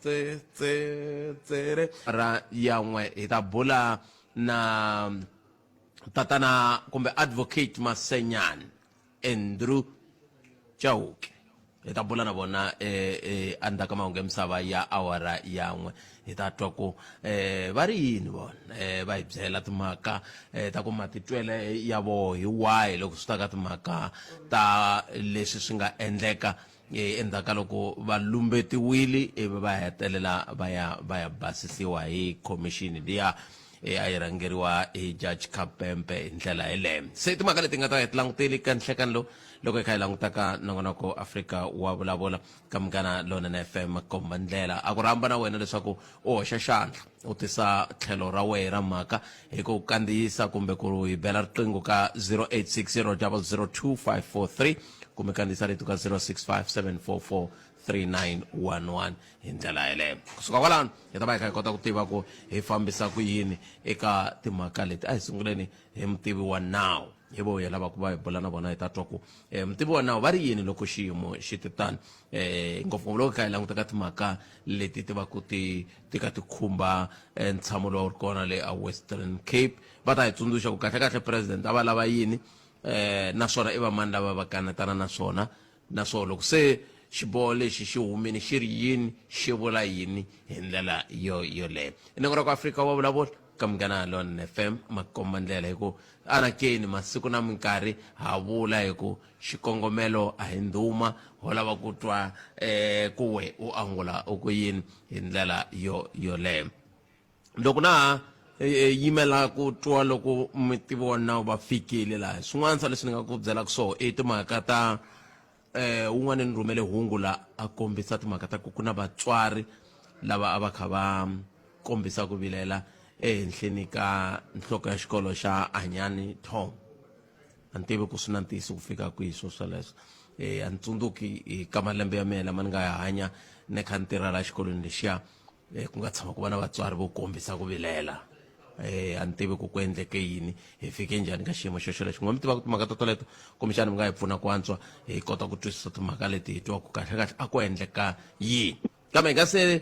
tse tse tsere ra yan'we hi ta bula na tatana kumbe advocate Masenyani Andrew Chauke hi ta bula na vona eh, endzhaku ka mahungu ya misava ya awara yan'we hi ta twa ku eh, va ri yini vona eh, va hi byela timhaka eh, ta ku matitwele ya voho hi wahi loko swi ta ka timhaka ta leswi swi nga endleka eh, endzhaku ka loko va lumbetiwile ivi va hetelela va ya va ya basisiwa hi khomixini liya eh, a yi rhangeriwa hi judge Kapempe hi ndlela yeleyo se timhaka leti nga ta hi ti languteli ka nhlekani lowu loko hi kha hi languta ka nongonoko Afrika wa vulavula ka Munghana Lonene FM komba ndlela a ku rhamba na wena leswaku u hoxa xandla u tisa tlhelo ra wehe ra mhaka hi ku kandziyisa kumbe ku hi bela riqingho ka 0860 002 543 kumbe kandziyisa rito ka 065 744 3911 hi ndlela yeleyo kusuka kwalano hi ta va hi kha hi kota ku tiva ku hi fambisa ku yini eka timhaka leti a hi sunguleni hi mutivi wa nawu hi vo hi lava ku va hi bula na vona hi ta twa ku um mutivi wa nawu va ri yini loko xiyimo xi ti tani um ngopfungopfu loko hi kha hi languta ka timhaka leti ti va ku ti ti ka ti khumba ntshamo lowu ri kona le a Western Cape va ta hi tsundzuxa ku kahle kahle president a va lava yini um naswona i vamani lava va kanetana na swona naswona loko se xiboho lexi xi humile xi ri yini xi vula yini hi ndlela yo yoleyo i nongonoko Afrika wa vulavula ka Munghana Lonene FM makomba ndlela hi ku anakeni masiku na minkarhi ha vula hi ku xikongomelo a hi ndhuma ho lava ku twa eh ku we u angula u ku yini hi ndlela yo yoleyo loko na ha yimela ku twa loko mutivi wa nawu va fikile laha swin'wana swa leswi ni nga ku byelaka swona i timhaka ta eh un'wana ni rhumele hungu la a kombisa timhaka ta ku ku na vatswari lava a va kha va kombisa ku vilela ehenhleni ka nhloko ya xikolo xa Anyani Tom a ni tivi ku swi na ntiyiso ku fika kwihi swo sweleswo eh a ni tsundzuki hi ka malembe ya mina lama ni nga ya hanya ni kha ni tirha la xikolweni lexiya eh, ku nga tshama ku va na vatswari vo kombisa ku vilela eh a ni tivi ku ku endleke yini hi fike njhani ka xiyimo xo xolexo n'we mi tivaka timhaka to toleto kumbexana mi nga hi pfuna ku antswa hi kota ku twisisa timhaka leti hi twa ku kahle kahle a ku endleka yini kambe hi nga se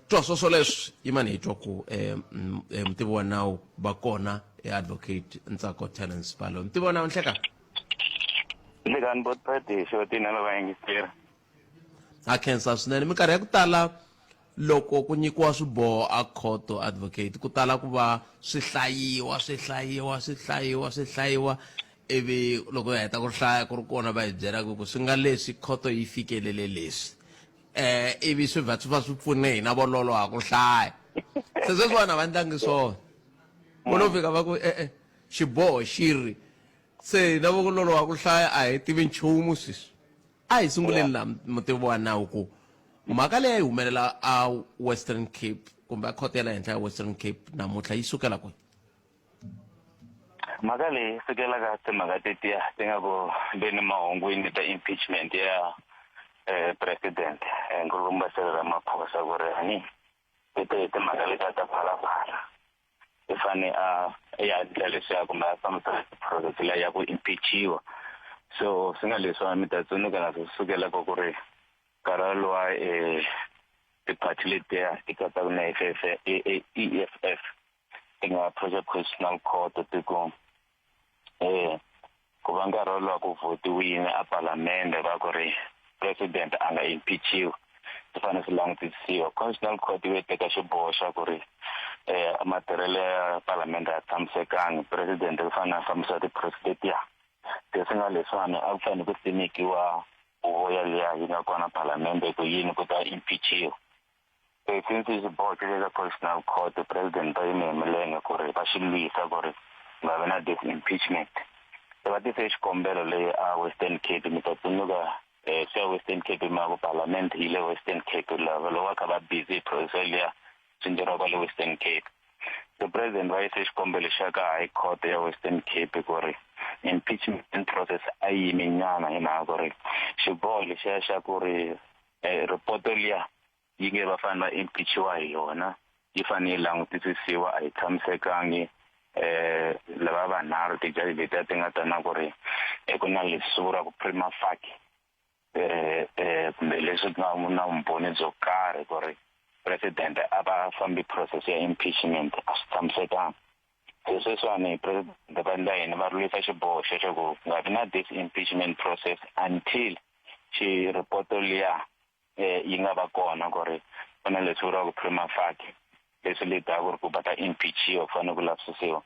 twa swo swoleswi yimani hi twa ku um mutivi wa nawu va kona e advocate Ntsako Terence Balo mutivi wa nawu nhlekani nhlekani botpati xo tina lava yingiseri Ha khensa swinene minkarhi ya ku tala loko ku nyikiwa swiboho a khoto advocate ku tala ku va swi hlayiwa swi hlayiwa swi hlayiwa swi hlayiwa ivi loko hi heta ku hlaya ku ri kona va hi byelaka ku swi nga leswi khoto yi fikelele leswi eh ivi swi vha swi va swi pfune hina vo loloha ku hlaya se sweswiwani a va ndlangi swona vo no fika va ku e-e xiboho xi ri se hina vo ku loloha ku hlaya a hi tivi nchumu sweswi A hi sunguleni laha mutivi wa nawu ku mhaka leyi a yi humelela a Western Cape kumbe a khoto ya le henhla ya Western Cape namuntlha yi sukela kwihi? Mhaka leyi sukela ka timhaka tetiya ti nga ku veni mahungwini ta impeachment ya eh, president eh, nkulukumba Cyril Ramaphosa ku ri hani ti te timhaka letiya ta phalaphala i fane a ya endla leswiya kumbe a fambisa process liya ya ku impeachiwa so swi nga leswiwa mi ta tsundzuka na swi sukela ko ku ri nkarhi luwa um tiphati letiya ti katsaka na EFF ti nga approacha constitutional court ti ku um ku va nkarhi wolowo ku vhotiwile a palamende va ku ri president a nga impeachiwi swi fanele swi langutisiwa constitutional court yi teka xiboho xa ku ri um matirhelo ya palamende a tshamisekangi president u fanele a fambisa ti-process letiya se swi nga leswiwani a ku fanele ku simekiwa huvo yaliya yi nga kona palamende ku yini ku ta impeachiwa Se since xiboho xi le ka constitutional court president va yime hi milenge ku ri va xi lwisa ku ri ku nga vi na this impeachment se va tise xikombelo leyi a Western Cape mi ta tsundzuka um swi ya Western Cape ma ku parliament yi le Western Cape lava loko va kha va busy hi process liya swi endleriwa kwale Western Cape so president va yise xikombelo xa ka high court ya Western Cape ku ri impeachment process a yi yime nyana hi mhaka ku ri xiboho lexiya xa ku ri ripoto liya yi nge va fanele va impeachiwa hi yona yi fanele yi langutisisiwa a yi tshamisekangi eh lava vanharhu tijaji letiya ti nga ta na ku ri ku na leswi swi vuriwaka prima facie eh eh kumbe leswi nga na vumbhoni byo karhi ku ri President a va fambi process ya impeachment a swi tshamisekanga. Se sweswiwani president va endla yini? Va rhulisa xiboho xexo ku nga vi na this impeachment process until xi report liya yi nga va kona ku ri ku na leswi vuriwaka prima facie leswi leadaka ku ri ku va ta impeachiwa, ku fanele ku lavisisiwa.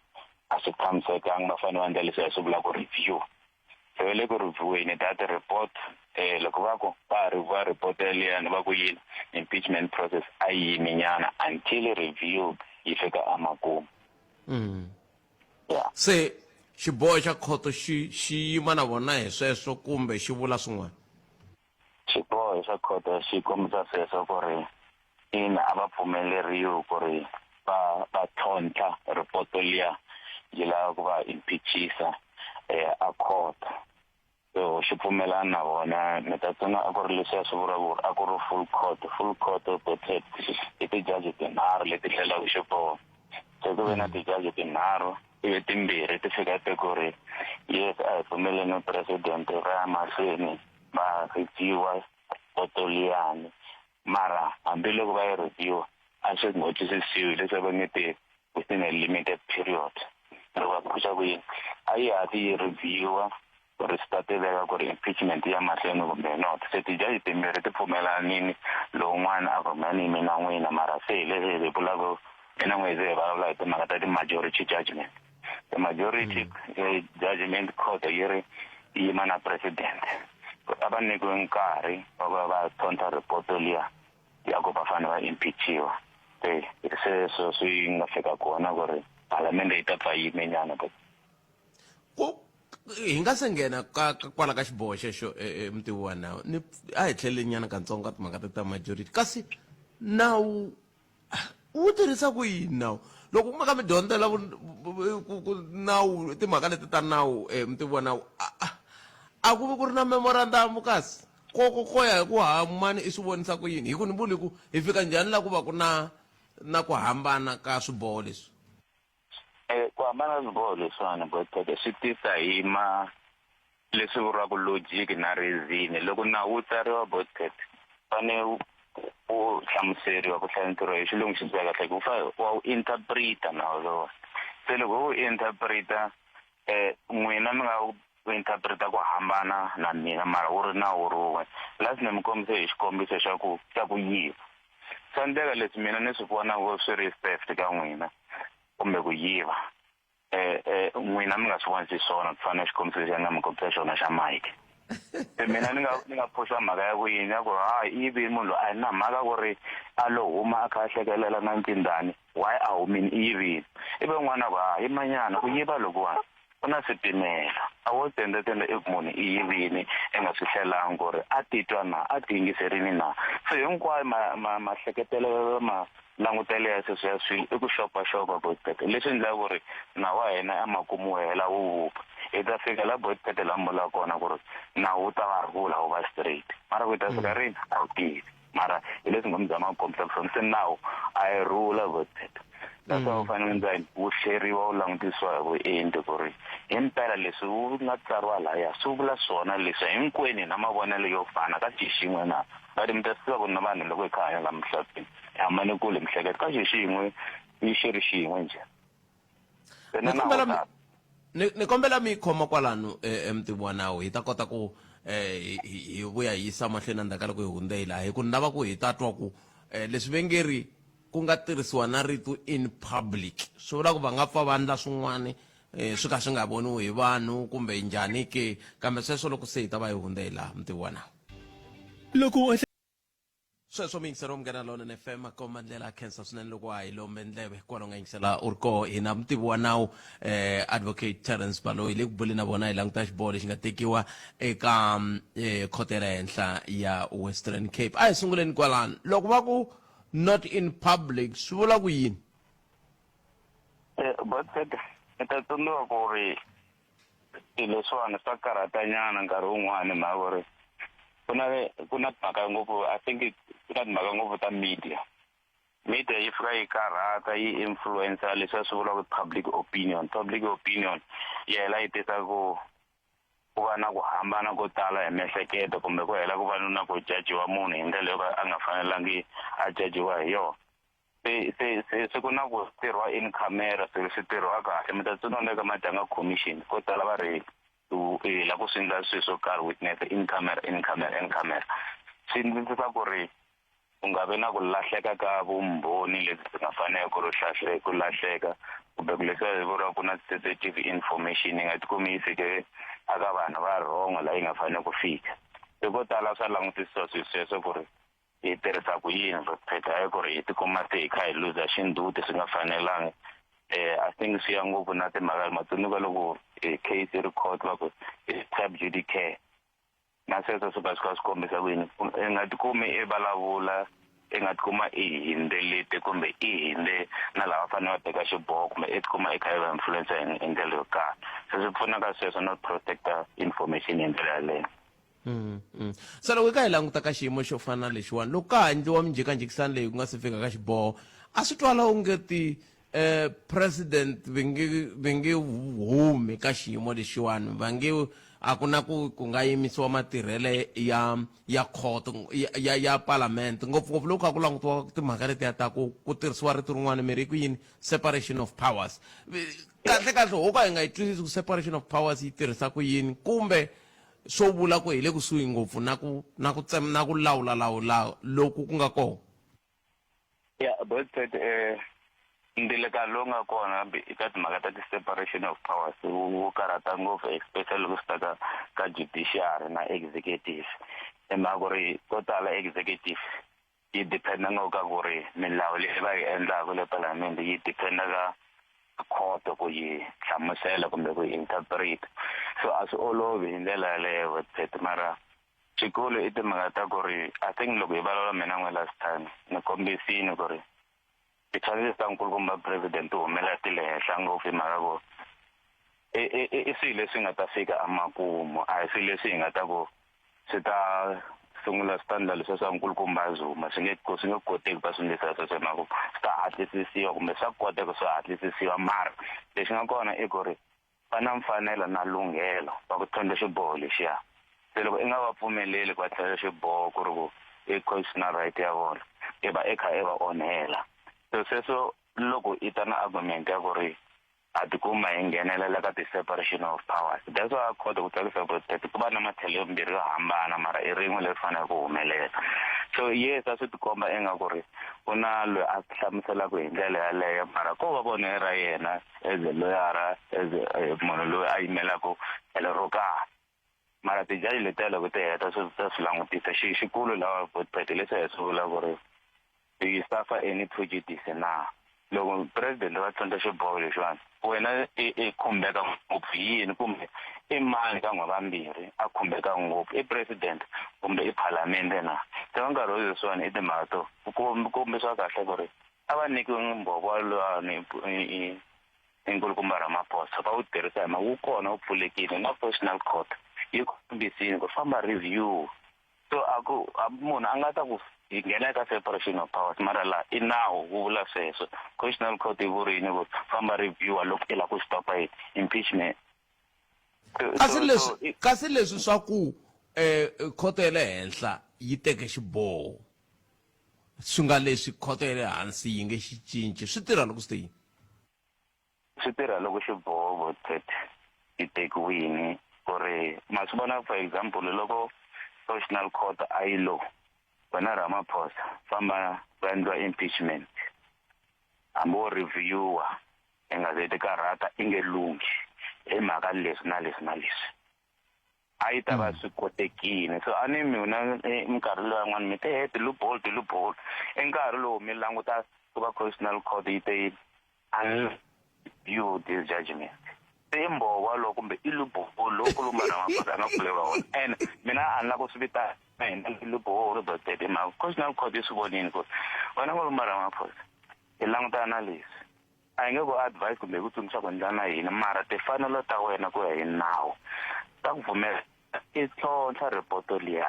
A swi tshamisekanga, va fanele va endla leswi hi swi vulaka review. Se va le ku revieweni that report. Loko va ku va review report yaliyani, va ku yini, impeachment process a yi yimi nyana until review yi fika emakumu. Yeah. Se xiboho xa khoto xi yima na vona hi sweswo kumbe xi vula swin'wana? Xiboho xa khoto xi kombisa sweswo ku ri ina, a va pfumeleriwi ku ri va tlhontlha report liya yi lava ku va impeachisa a khoto. So xi pfumelana na vona. Ni ta tsundzuka a ku ri leswiya swi vuriwa ku a ku ri full court. Full court voted i tijaji tinharhu leti hlelaka xiboho. Se ku ve na tijaji tinharhu, ivi timbirhi ti fika ti ku ri yes, a hi pfumeleni president va ya mahlweni va reviewa poto liyani, mara hambiloko va yi reviewa a swi ngo twisisiwi leswi va nge te within a limited period. Loko va phuxa ku yini, a yi hatli yi reviewa ku ri swi ta tiveka ku ri impeachment ya mahlweni kumbe not. Se tijaji timbirhi ti pfumelanini, lowun'wana a ku mhani yimi na n'wina, mara se hi leswi hi vulaka mina n'we hi ze hi vulavula hi timhaka ta ti-majority judgment. The majority judgment, court yi ri yi yima na president, a va nyikiwe nkarhi wa ku va va tlhontlha report liya ya ku va fanele va impeachiwa. Se sweswo swi nga fika kona ku ri palamende yi ta pfa yime nyana. Ku hi nga se nghena ka kwala ka xiboho xexo, mutivi wa nawu, ni a hi tlheleli nyana katsongo ka timhaka ta majority. Kasi nawu wu tirhisa ku yini nawu loko ku nga ka mi dyondzela ku nawu, timhaka leti ta nawu, mutivi wa nawu, a ku vi ku ri na memorandum? Kasi koko ko ya hi ku hamani i swi vonisa ku yini? Hi ku ni vuli ku hi fika njhani la ku va ku na ku hambana ka swiboho leswi? Ku hambana ka swiboho leswiwani, botete, swi tisa hi ma leswi vuriwaka logic na reason. Loko nawu wu tsariwa, botete, fane wu hlamuseriwa, ku hlamuseriwa hi xilungu xi swi kahle ku wa wu interpreta nawu lowa. Se loko wu interpreta, n'wina mi nga wu interpreta ku hambana na mina, mara wu ri nawu rin'we. Last ni mi kombise hi xikombiso xa ku yiva. Swa endleka leswi mina ni swi vonaka swi ri theft ka n'wina kumbe ku yiva, n'wina mi nga swi voni xiswona, ku fana na xikombiso lexi a nga mi kombisa xona xa Mike. Se mina ni nga phuxa mhaka ya ku yini, ya ku ha i yivini munhu loyi, a hi na mhaka ku ri a lo huma a kha a hlekelela na ncindani, why a humini, i yivini. Ivi un'wana a ku ha yimanyana, ku yiva lokuwani ku na swipimelo, a wo tendetende if munhu i yivini i nga swi hlelangi ku ri a titwa na a tiyingiserini na. Se hinkwayo mahleketelo, ma langutelo ya sweswo ya swilo i ku xopaxopa, botete, leswi endlaka ku ri nawu wa hina emakumu wu hela wu vupfa. Hi ta fika la, botete, la mi kona ku ri nawu wu ta va rhula, wu va straight, mara ku hi ta fika rini a wu tivi. Mara hi leswi nga mi zama ku kombisa swona, se nawu a yi rhula, botete. That's why wu fanele endla yini, wu hleriwa, wu langutisiwa hi vuenti ku ri himpela leswi wu nga tsariwa laya swi vula swona leswi. Hinkwenu hi na mavonelo yo fana ka xi xin'we na, but mi ta swi tiva ku na vanhu loko hi kha hanya la misaveni hi hambane kule mihleketo ka xi xin'we yi xi ri xin'we njhe. Se na Ni nawu kombela ta ni kombela mi khoma kwalano, mutivi wa nawu, hi ta kota ku hi vuya hi yisa mahlweni endzhaku ka loko hi hundze hi laha, hi ku ni lava ku hi ta twa ku leswi ve nge ri ku nga tirhisiwa na rito "in public" swi vula ku va nga pfa va endla swin'wani swi ka swi nga voniwi hi vanhu kumbe njhani ke. Kambe sweswo loko se hi ta va hi hundze hi laha, mutivi wa nawu. Loko u Sweswo muyingiseri wa Munghana Lonene FM, makomba ndlela, a khensa swinene loko wa hi lombe ndleve kwala u nga yingisela u ri koho. Hina mutivi wa nawu, advocate Terence Baloyi, le ku buleni na vona hi languta xiboho lexi nga tekiwa eka khoto ya le henhla ya Western Cape. A hi sunguleni kwalano, loko va ku "not in public" swi vula ku yini? Botete, ni ta tsundzuka ku ri leswiwani swa karhatanyana nkarhi wun'wani, mhaka ku ri ku na timhaka ngopfu, I think ku na timhaka ngopfu ta media. Media yi fika yi karhata, yi influencer leswi a swi vulaka public opinion. Public opinion yi hela yi tisa ku Ku va na ku hambana ko tala hi miehleketo kumbe ku hela ku va na ku jajiwa munhu hi ndlela yo ka a nga fanelangi a jajiwa hi yona. Se se se se ku na ku tirhiwa in camera, swilo swi tirhiwa kahle. Mi ta tsundzuka na le ka Madlanga Commission ko tala va ri hi lava ku swi endla swilo swo karhi witness in camera, in camera, in camera. Swi endlisa ku ri ku nga vi na ku lahleka ka vumbhoni lebyi byi nga fanela ku ri ku lahleka kumbe ku leswi vuriwaka ku na sensitive information yi nga tikumi yi fike aka vanhu va wrong laha yi nga fanele ku fika. Se ko tala swa langutisiwa swilo sweswo ku ri hi tirhisa ku yini for phetha hayi ku ri hi tikuma se hi kha hi luza xindzhuti swi nga fanelangi. I think swi ya ngopfu na timhaka ma tsundzuka loko case yi ri court va ku i sub judice na sweswo swi va swi kha swi kombisa ku yini i nga tikumi i vulavula i nga tikuma i hindzelete kumbe i hindze na lava fanele va teka xiboho kumbe i tikuma i kha i va influencer hi ndlela yo karhi. Se swi pfuna ka sweswo no protecta information hi ndlela yaleyo. Se loko hi kha hi languta ka xiyimo xo fana na lexiwani, loko ka ha endliwa minjhekanjhekisano leyi ku nga se fika ka xiboho, a swi twala onge ti president va nge va nge humi ka xiyimo lexiwani, va nge a ku na ku ku nga yimisiwa matirhele ya ya court ya ya, ya parliament, ngopfungopfu loko kha ku langutiwa timhaka letiya ta ku ku tirhisiwa rito rin'wana mi ri ku yini, separation of powers. Kahle kahle ho ka hi nga yi twisisi ku separation of powers yi tirhisa ku yini, kumbe swo vula ku hi le kusuhi ngopfu na ku na ku tsema na ku lawula lawula loku ku nga kona. Ya Botset, ndzilekano lowu nga kona eka timhaka ta ti-separation of powers wu karhata ngopfu, especially loko swi ta ka ka judiciary na executive, hi mhaka ku ri ko tala executive yi depend-a ngopfu ka ku ri milawu leyi va yi endlaka le palamende yi depend-a ka khoto ku yi hlamusela kumbe ku yi interpret. So a swi olovi hi ndlela yaleyo, Botset, mara xikulu i timhaka ta ku ri I think loko hi vulavula mina n'we last time ni kombisini ku ri ti-chances ta nkulukumba president ti humelela ti le henhla ngopfu, hi mhaka ku i swilo leswi nga ta fika emakumu, a hi swilo leswi hi nga ta ku swi ta sungula swi ta endla leswiya swa nkulukumba Zuma, swi nge koteki va swi endlisa sweswo, hi mhaka ku swi ta hatlisisiwa kumbe swa koteka swi hatlisisiwa. Mara lexi nga kona i ku ri va na mfanelo na lunghelo va ku tlhontlha xiboho lexiya. Se loko i nga va pfumeleli ku va tlhela xiboho ku ri ku i constitutional right ya vona, i va i kha i va onhela. So sweswo loko i ta na argument ya ku ri ha tikuma hi nghenelela ka ti-separation of powers, that's why a court ku tsakisa ku ku va na matlhelo yombirhi yo hambana, mara i rin'we leri faneleke ku humelela. So yes, a swi tikomba ingaku ri ku na loyi a hlamuselaka hi ndlela yaleyo, mara ko va vonelo ra yena as a lawyer, as a munhu loyi a yimelaka tlhelo ro karhi. Mara tijaji letiya loko ti heta swi ta swi langutisa xi xikulu lawa Botpet leswi hi swi vula ku ri do you suffer any prejudice na loko president va tlhontlha xiboho lexiwani, wena i khumbeka ngopfu hi yini, kumbe i mani ka n'we vambirhi a khumbeka ngopfu, i president kumbe i phalamende na? Se ka nkarhi wa sweswiwani i timhaka to ku kombisiwa kahle ku ri a va nyikiwe mbhovo lowani i nkulukumba Ramaphosa va wu tirhisa hi mhaka wu kona wu pfulekile na Constitutional Court yi kombisile ku famba review. So a ku munhu a nga ta ku hi nghena eka separation of powers, mara la i nawu wu vula sweswo. Constitutional Court yi vurini ku famba review loko i lava ku stopa impeachment. Kasi leswi kasi leswi swa ku khoto ya le henhla yi teke xiboho, swi nga leswi khoto ya le hansi yi nge xi cinci, swi tirha loko swi te yini? Swi tirha loko xiboho voted yi tekiwini ku ri ma swi vona. For example, loko Constitutional Court a yi lo wena Ramaphosa famba va endliwa impeachment, hambi wo reviewer i nga ze ti karhata, i nge lunghi hi mhaka leswi na leswi na leswi, a yi ta va swi kotekile. So a ni mina minkarhi lowu yan'wana mi te he ti-loophole, ti-loophole, i nkarhi lowu mi languta ku va Constitutional Court yi te review this judgment, se i mbhovo walowo kumbe i loophole lowu kulumba Ramaphosa a nga pfuleriwa wona. And mina a ni la ku swi vitana hi ndlela loophole, but hi mhaka Constitutional Court yi swi vonile ku wena Nkulumba Ramaphosa hi langutana na leswi, a hi nge ku advice kumbe hi ku tsundzuxa ku endla na yini, mara timfanelo ta wena ku ya hi nawu ta ku pfumela i tlhontlha ripoto liya.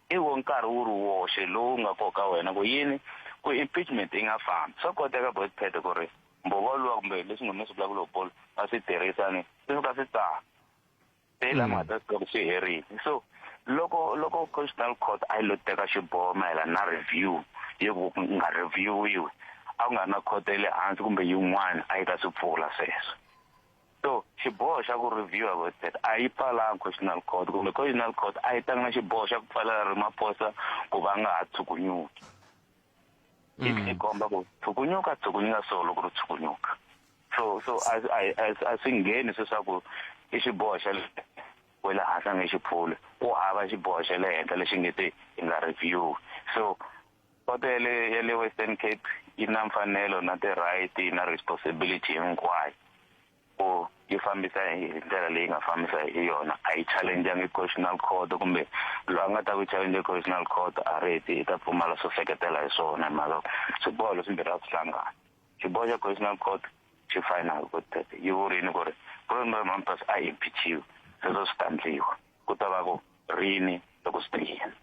I wo nkarhi wu ri woxe lowu nga koka wena ku yini ku impeachment yi nga fambi. Swa koteka Botpet ku ri mbhovo luwa kumbe leswi n'wina mi swi vulaka loophole va swi tirhisa ni swi fika swi tsana. Se la ma ta swi swi herile. So loko loko Constitutional Court a yi lo teka xiboho mayelana na review yo ku nga reviewiwi, a ku nga ri na khoto ya le hansi kumbe yin'wana a yi ta swi pfula sweswo. So xiboho xa ku review that a yi pfalanga Constitutional Court kumbe Constitutional Court a yi tanga na xiboho xa ku pfalela Ramaphosa ku va nga ha tshukunyuki. Yi tlhe yi komba ku tshukunyuka tshukunyuka so loko ri tshukunyuka. So so a a a swi ngheni sweswaku i xiboho xa le wa le hansi a nge xi pfuli. Ku hava xiboho xa le henhla lexi nge te i nga review. So khoto ya le ya le Western Cape yi na mfanelo na ti-right na responsibility hinkwayo ku yi fambisa hi ndlela leyi nga fambisa hi yona. A yi challenge-angi Constitutional Court kumbe loyi a nga ta ku challenge Constitutional Court a ri i ta pfumala swo seketela hi swona hi mhaka swiboho leswimbirhi a swi hlangani. Xiboho xa Constitutional Court xi final ku yi vurini ku ri President Ramaphosa a impeachiwe, sweswo swi ta endliwa ku ta va ku rini loko swi te yini.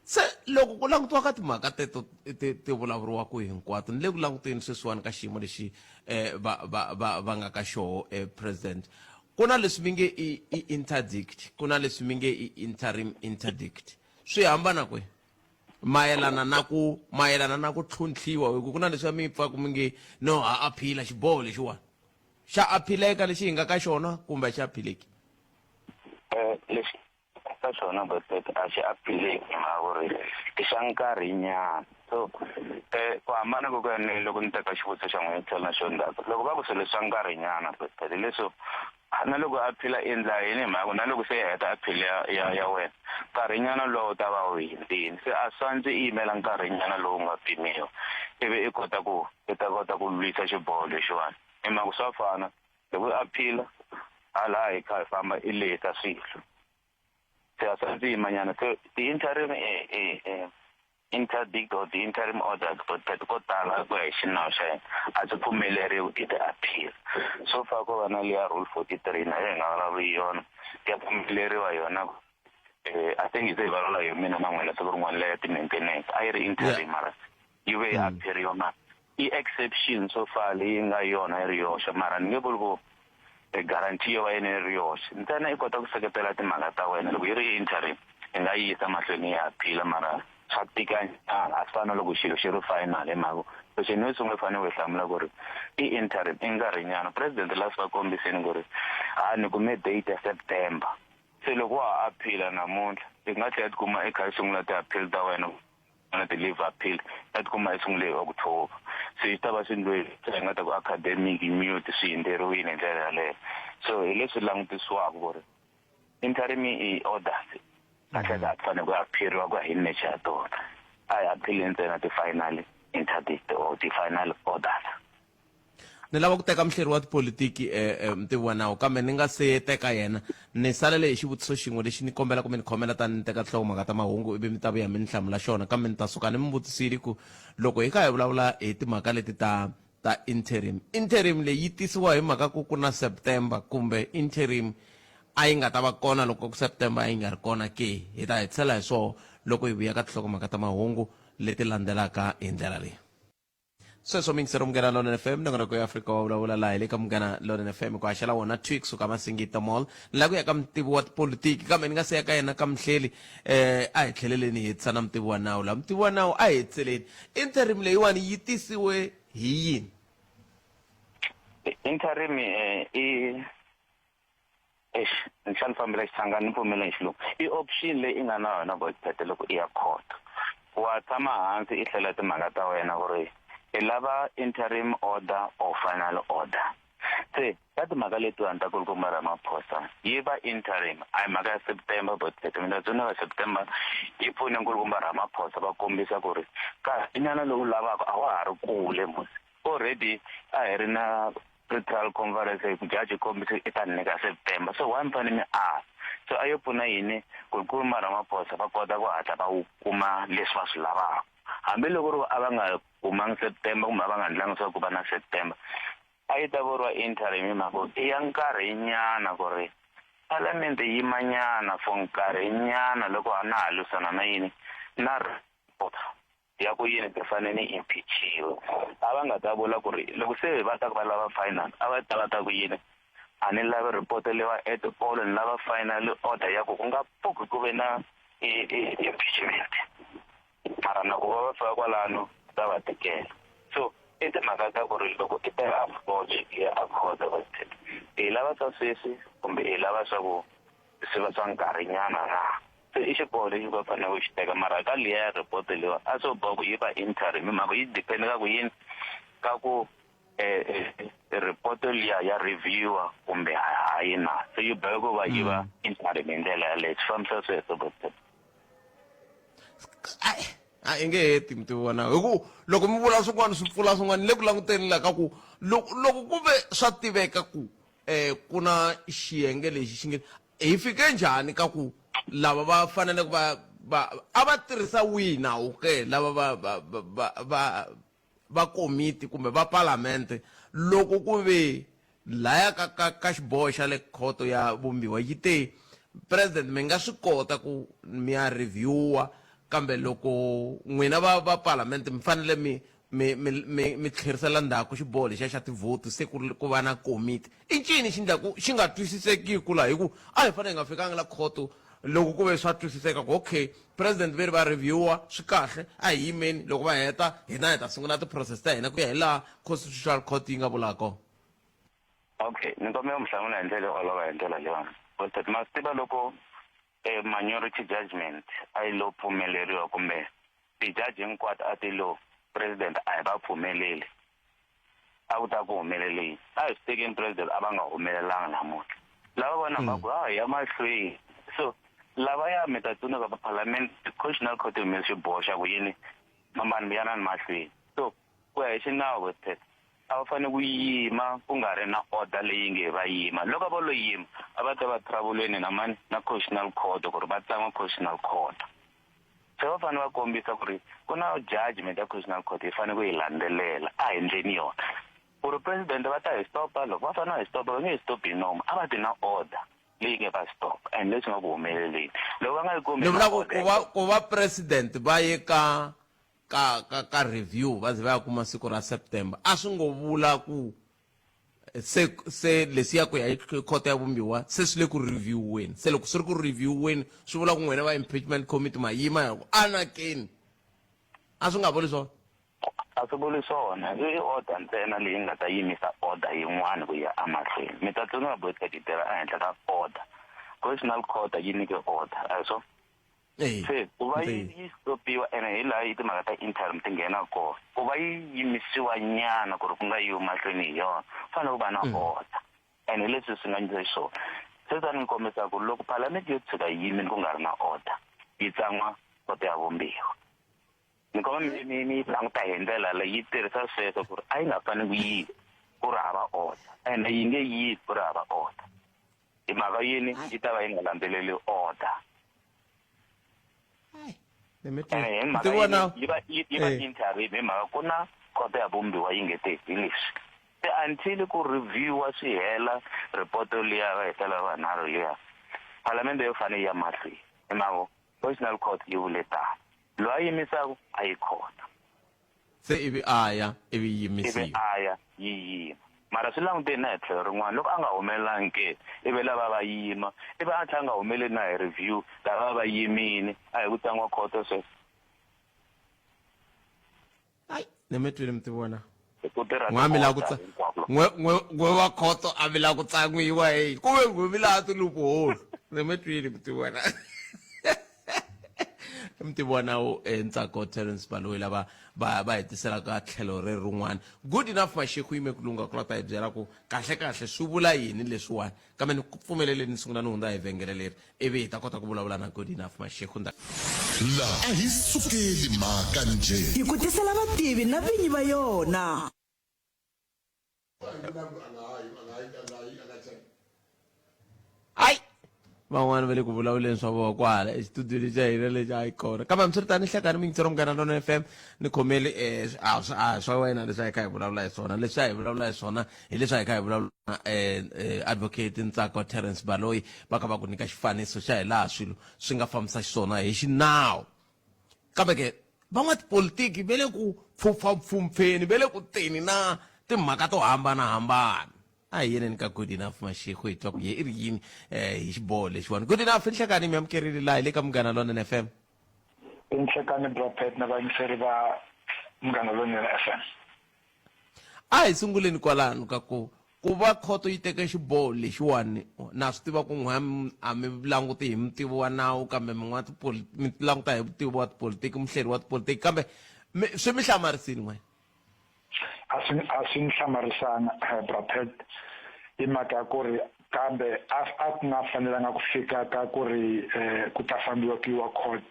Se loko ku langutiwa ka timhaka teto ti ti vulavuriwaka hinkwato ni le ku languteni sweswiwani ka xiyimo lexi va va va va nga ka xoho president ku na leswi mi nge i i interdict ku na leswi mi nge i interim interdict swi hambana kwihi mayelana na ku mayelana na ku tlhontlhiwa hi ku ku na leswi mi pfaku mi nge no ha aphila xiboho lexiwani xa aphileka lexi hi nga ka xona kumbe a xi aphileki. Lexi ka xona Godfred a xi aphileki hi mhaka ku ri i xa nkarhinyana. So ku hambana ko ka ni loko ni teka xivutiso xa n'wina ni tlhela na xona ndzhaku loko va ku swilo swa nkarhinyana Godfred hileswo na loko a phila i endla yini hi mhaka ku na loko se i heta appeal ya ya ya wena nkarhinyana lowu wu ta va wu hundzile se a swi antswi i yimela nkarhinyana lowu nga pimiwa ivi i kota ku i ta kota ku lwisa xiboho lexiwani hi mhaka ku swa fana loko i appeal hala hi kha hi famba i lehisa swilo se a swi antswi yimanyana se ti-interim interdict or ti-interim orders but ko tala ku ya hi xinawu xa hina a swi pfumeleriwi i ti-appeal. So far ko va na leya rule 43 na yo hi nga vulavuli yona ya pfumeleriwa yona I think hi ze hi vulavula hi mina na n'wina siku rin'wana leya ti-maintenance a yi ri interim mara yi ve yi appeal-iwa mara i exception so far leyi nga yona yi ri yoxe mara ni nge vuli ku guarantee yo va yini yi ri yoxe ntsena i kota ku seketela timhaka ta wena loko yi ri interim i nga yi yisa mahlweni yi appeal mara swa tika nyana a swi fani na loko xilo xi ri final hi mhaka question yo sungula i fanele u yi hlamula ku ri i interim i nkarhinyana president last va kombisini ku ri ha ni kume date ya September se loko wa ha appeal namuntlha i nga tlhela tikuma i kha i sungula ti-appeal ta wena na ti-leave appeal ta tikuma i sungule hi October se swi ta va swi ndliwe hi nga ta ku academic mute swi hundzeriwile hi ndlela yaleyo so hi leswi langutisiwaka ku ri interim i orders kahle a ti fanele ku appeal-iwa ku ya hi nature ya tona a hi appeal ntsena ti-final interdict or ti-final orders. Ni lava ku teka muhleri wa tipolitiki mutivi wa nawu kambe ni nga se teka yena ni salele hi xivutiso xin'we lexi ni kombela ku mi ni khomela tani ni teka tinhlokomhaka ta mahungu ivi mi ta vuya mi ni hlamula xona kambe ni ta suka ni mi vutisile ku loko hi kha hi vulavula hi timhaka leti ta ta interim interim leyi yi tisiwa hi mhaka ku ku na September kumbe interim a yi nga ta va kona loko ku September a yi nga ri kona ke hi ta hetisela hi swoho loko hi vuya ka tinhlokomhaka ta mahungu leti landzelaka hi ndlela leyi. Sweswo miyingiseri Munghana Lonene FM, nongonoko ya Afrika wa vulavula laha hi le ka Munghana Lonene FM ku haxela wona thwi kusuka Masingita Mall. Ni lava ku ya ka mutivi wa tipolitiki kambe ni nga se ya ka yena ka muhleli a hi tlheleleni hi hetisa na mutivi wa nawu laha. Mutivi wa nawu a hi hetiseleni. Interim leyiwani yi tisiwe hi yini? Interim i Eish, ni xa ni fambela Xichangani ni pfumela hi xilungu. I option leyi i nga na yona Godfred loko i ya court. Wa tshama hansi i hlela timhaka ta wena ku ri i lava interim order or final order. Se ka timhaka letiwani ta kulukumba Ramaphosa yi va interim a hi mhaka ya September Godfred. Mina tsundzuka September yi pfune nkulukumba Ramaphosa va kombisa ku ri nkarhinyana lowu lavaka a wa ha ri kule musi. Already a hi ri na pre-trial conference hi ku judge kombise i ta ni nyika September so why mi fanele mi ala so a yo pfuna yini ku ri ku Ramaphosa va kota ku hatla va wu kuma leswi va swi lavaka hambiloko ri a va nga kumangi September kumbe a va nga endlangi swa ku va na September a yi ta vuriwa interim hi mhaka ku i ya nkarhinyana ku ri parliament yi yimanyana for nkarhinyana loko na ha lwisana na yini na report ya ku yini ti fanele ni impeachiwa a va nga ta vula ku ri loko se va ta ku va lava final a va ta va ta ku yini A ni lavi report leyiwa at all, ni lava final order ya ku ku nga pfuki ku ve na impeachment. Mara na ku va va fika kwalano swi ta va tikela. So i timhaka ta ku ri loko i teka approach ya a khoto va hi lava swa sweswi kumbe hi lava swa ku swi va swa nkarhinyana na? Se i xiboho lexi va fanele ku xi teka mara ka liya ya report leyiwa a swo boha ku yi va interim hi mhaka yi depend ka ku yini ka ku report liya ya reviewer kumbe hayi na se yi boheka ku va yi va interim hi ndlela yaleyo swi fambisa sweswo but a i nge heti mi ti vona hi ku loko mi vula swin'wana swi pfula swin'wana ni le ku languteni la ka ku loko loko ku ve swa tiveka ku um ku na xiyenge lexi xi nge hi fike njhani ka ku lava va faneleke va va a va tirhisa wihi nawu ke lava va va va va va komiti kumbe va palamente loko ku ve laya ka ka ka xiboho xa le khoto ya vumbiwa yi te president mi nga swi kota ku mi ya reviewa kambe loko n'wina va va palamente mi fanele mi mi mi mi mi tlherisela ndzhaku xiboho lexiya xa tivhoti se ku ku va na komiti i ncini xi ndlaku xi nga twisisekiku laha hi ku a hi fanele hi nga fikanga la khoto loko ku ve swa twisiseka ku okay president ve ri va reviewa swi kahle a hi yimeni loko va heta hina hi ta sungula ti-process ta hina ku ya hi laha constitutional court yi nga vula kona. Okay ni kombela mi hlamula hi ndlela yo olova hi ndlela leyiwani but ma swi tiva loko minority judgment a yi lo pfumeleriwa kumbe ti-judge hinkwato a ti lo president a hi va pfumeleli a ku ta ku humelele yini a hi swi tekeni president a va nga humelelanga namuntlha lava vona va ku a hi ya mahlweni so lavaya mi ta tsundzuka va parliament constitutional court yi humese xiboho xa ku yini fambani mi yanani mahlweni so ku ya hi xinawu westet a va fanele ku yima ku nga ri na order leyi nge va yima loko a va lo yima a va ta va travelweni na mani na constitutional court ku ri va tsan'wa constitutional court se va fanele va kombisa ku ri ku na judgment ya constitutional court hi fanele ku yi landzelela a hi ndleni yona ku ri president va ta hi stopa loko va fanele va hi stopa va nge hi stopi hi nomu a va ti na order leyi nge va stop and leswi nga ku humeleleni loko va nga yi kombi ni vula ku ku va ku va president va ye ka ka ka ka review va ze va ya kuma siku ra September a swi ngo vula ku se se lesiya ku ya hi khoto ya vumbiwa se swi le ku review-weni se loko swi ri ku review-weni swi vula ku n'wina va impeachment committee ma yima ya ku anakeni a swi nga vuli swona a swi vuli swona i order ntsena leyi nga ta yimisa order yin'wana ku ya emahlweni mi ta tsundzuka boycott yi tirha ehenhla ka order constitutional court yi nyike order a hi swona Se ku va yi yi stopiwa ene hi laha yi timhaka ta interim ti nghena kona ku va yi yimisiwa nyana ku ri ku nga yiwi mahlweni hi yona ku fanele ku va na order and hi leswi swi nga endlisa xiswona se ta ni kombisa ku loko palamende yo tshuka yi yimile ku nga ri na order yi tsan'wa khoto ya vumbiwa ni komba mi mi mi yi languta hi ndlela leyi yi tirhisa sweswo ku ri a yi nga fanele ku yi ku ri hava order ene yi nge yi ku ri hava order hi mhaka yini yi ta va yi nga landzeleli order ene hi mhaka yini yi va yi va interim hi mhaka ku na khoto ya vumbiwa yi nge te hi leswi se until ku reviewa swi hela ripoto liya va hetela vanharhu liya palamende yo fanele yi ya mahlweni hi mhaka constitutional court yi vule tano loyi a yimisaka a yi khona se ivi a ya ivi yi yimisiwa ivi a ya yi yima mara swi languteni na hi tlhelo rin'wana loko a nga humelelangi ke ivi lava va yima ivi a tlhela a nga humeleli na hi review lava va yimile a hi ku tsangiwa khoto sweswo ai ni mi twile mi ti vona ku tirha n'we a mi lava ku ti-order tsa hinkwako. n'we n'we n'we wa khoto a mi lava ku tsan'wiwa heyi ku ve n'we mi laha ti-loophole ni mi twile mi ti vona mi ti vona u Ntsako Terence Baloyi lava va va hetiselaka tlhelo re rin'wana good enough Mashego yime ku lungha ku la ta hi byela ku kahle kahle swi vula yini leswiwani kambe ni ku pfumeleleni ni sungula ni hundza hi vhengele leri ivi hi ta kota ku vulavula na good enough Mashego nda La a hi sukeli mhaka njhe. Hi ku tisela vativi na vinyi va yona. Hayi van'wana va le ku vulavuleni swa vona kwala exitudiyo xa hina lexi a yi kona kambe hambiswiritano hlekani miyingisero munghana lona f m ni khomeli um a swa wena leswi a hi kha hi vulavula hi swona leswi a hi vulavula hi swona hi leswi a hi kha hi vulavula um advocate ntsako terence baloyi va kha va ku nyika xifaniso xa hi laha swilo swi nga fambisa xiswona hi xinawu kambe ke van'watipolitiki va le ku pfupfapfhumpfeni va le ku teni na timhaka to hambanahambana. A hi yeneni ka Good Enough Mashego hi twa ku ye i ri yini hi xiboho lexiwani. Good Enough, nhlekani mi amukerile laha hi le ka Munghana Lonene FM. I nhlekani Bra Pat na vayingiseri va Munghana Lonene FM. A hi sunguleni kwalano ka ku ku va khoto yi teke xiboho lexiwani, na swi tiva ku n'we a mi languti hi mutivi wa nawu kambe mi n'wa mi languta hi vutivi wa tipolitiki, muhleri wa tipolitiki, kambe swi mi hlamarisini n'we? A swi a swi ni hlamarisanga Bra Pat hi mhaka ya ku ri kambe a a ku nga fanelanga ku fika ka ku ri ku ta fambiwa ku yiwa court.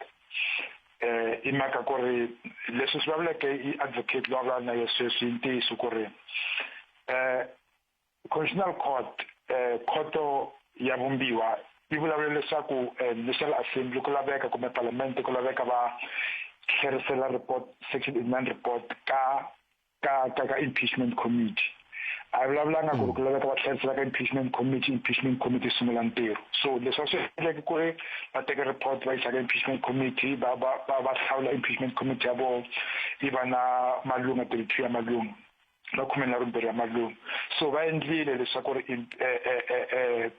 I mhaka ku ri leswi swi vulavuleke i advocate loyi a vulavula na ye sweswi i ntiyiso ku ri Constitutional Court, Khoto ya Vumbiwa, yi vulavule leswaku National Assembly ku laveka kumbe Palamende ku laveka va tlherisela report, Section 89 report ka ka ka ka Impeachment Committee. A yi vulavulanga ku ri ku laveka va tlherisela ka Impeachment Committee, Impeachment Committee yi sungula ntirho. So leswi va swi endleke ku ri va teke report va yisa ka Impeachment Committee, va va va va hlawula Impeachment Committee ya vona yi va na malunga 32 ya malunga. Na 12 ya malungu. So va endlile leswaku ri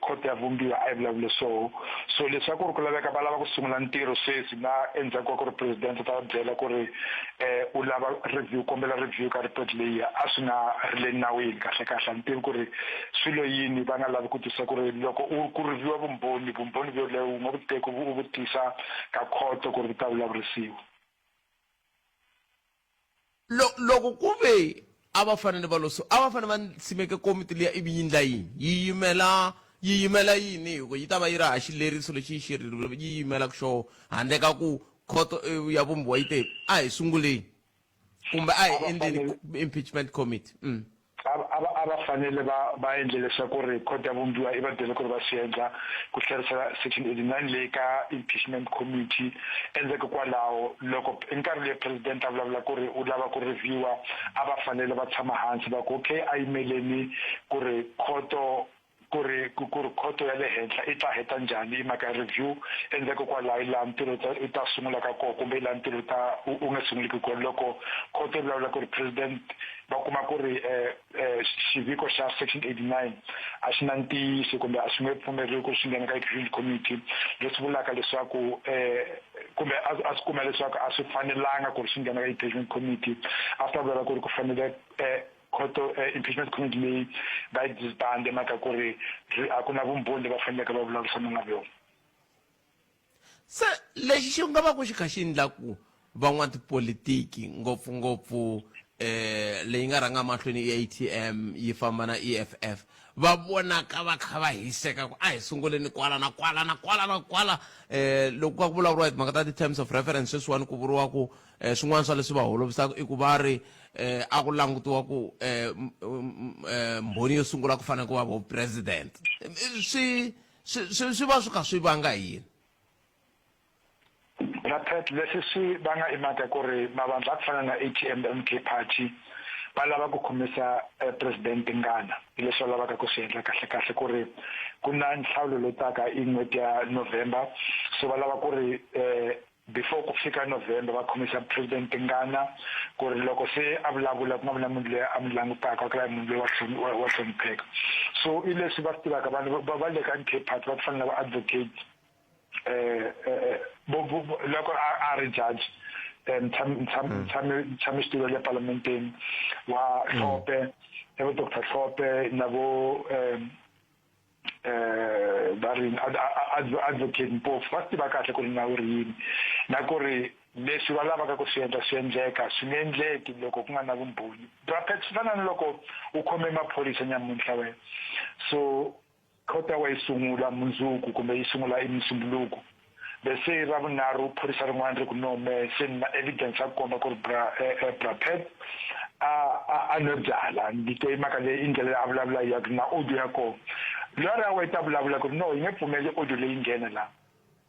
khoto ya vumbiwa a yi vulavule swoho. So leswaku ri ku laveka va lava ku sungula ntirho sweswi na endzhaku ka ku ri president u ta va byela ku ri u lava review, kombela review ka report leyiya, a swi nga ri le nawini kahle kahle. A ni tivi ku ri swi lo yini va nga lavi ku twisisa ku ri loko u ku review-wa vumbhoni, vumbhoni byoleyo u nga vu teki u vu tisa ka khoto ku ri ku ta vulavurisiwa. Loko ku ve a va fanele va lo a va fanele va simeke komiti liya ivi yi ndla yini? Yi yimela yi yimela yini? Hi ku yi ta va yi ri ha xileriso lexi yi xi yi yimelaka xoho handle ka ku khoto ya vumbiwa yi te a hi sunguleni kumbe a hi endleni impeachment committee. A va fanele va va endle leswaku ri khoto ya vumbiwa yi va byele ku ri va swi endla ku tlherisela section 89 leyi ka impeachment committee. Endzhaku kwalaho loko hi nkarhi luya president a vulavula ku ri u lava ku review-a, a va fanele va tshama hansi va ku okay a yimeleni ku ri khoto ku ri ku ri khoto ya le henhla i ta heta njhani hi mhaka ya review. Endzhaku kwalaho hi laha ntirho u ta sungulaka kona kumbe hi laha ntirho u ta u nga sunguliki kona loko khoto yi vulavula ku ri president va kuma ku ri xiviko xa section 89 a xi na ntiyiso kumbe a swi nge pfumeleriwi ku swi nghena ka executive committee, leswi vulaka leswaku kumbe a swi kuma leswaku a swi fanelanga ku ri swi nghena ka impeachment committee, a swi ta vula ku ri ku fanele khoto impeachment committee leyi va yi disband mhaka ku ri a ku na vumbhoni leyi va faneleke va vulavurisana na byona. Se lexi xi nga va ku xi kha xi endla ku van'watipolitiki ngopfungopfu leyi nga rhanga mahlweni i ATM yi famba na EFF va vonaka va kha va hiseka ku a hi sunguleni kwala na kwala na kwala na kwala loko ka ku vulavuriwa hi timhaka ta ti-terms of reference sweswiwani ku vuriwa ku swin'wana swa leswi va holovisaka i ku va ri a ku langutiwa ku mbhoni yo sungula ku fanele ku va vo president swi swi swi swi va swi kha swi vanga hi yini? Bra Pat, leswi swi vanga i mhaka ku ri mavandla ya ku fana na ATM na MK Party va lava ku khomisa president tingana, hi leswi va lavaka ku swi endla kahle kahle ku ri ku na nhlawulo lowu taka hi n'hweti ya November, so va lava ku ri before ku fika November va khomisa president tingana ku ri loko se a vulavula ku nga vi na munhu loyi a n'wi langutaka ku munhu loyi wa wa hlonipheka. So i leswi va swi tivaka vanhu va le ka M_K party va ku fana na va advocate loko a ri judge mutshami xitulu wa le palamenteni wa Hlophe vo Doctor Hlophe na vo va ri advocate Mpofu va swi tiva kahle ku ri nawu ri yini na ku ri leswi va lavaka ku swi endla swi endleka swi nge endleki loko ku nga na vumbhoni. Bra Pat, swi fana na loko u khome maphorisa nyamuntlha wena so khoto ya wena yi sungula mundzuku kumbe yi sungula i Musumbuluku bese ra vunharhu phorisa rin'wana ri ku no me se ni na evidence ya ku komba ku ri bra bra Pat a a a nwe byala ni twe mhaka leyi i ndlela leyi a vulavula hi ya ku na audio ya kona lawyer ya wena yi ta vulavula ku ri no yi nge pfumeli audio leyi nghena la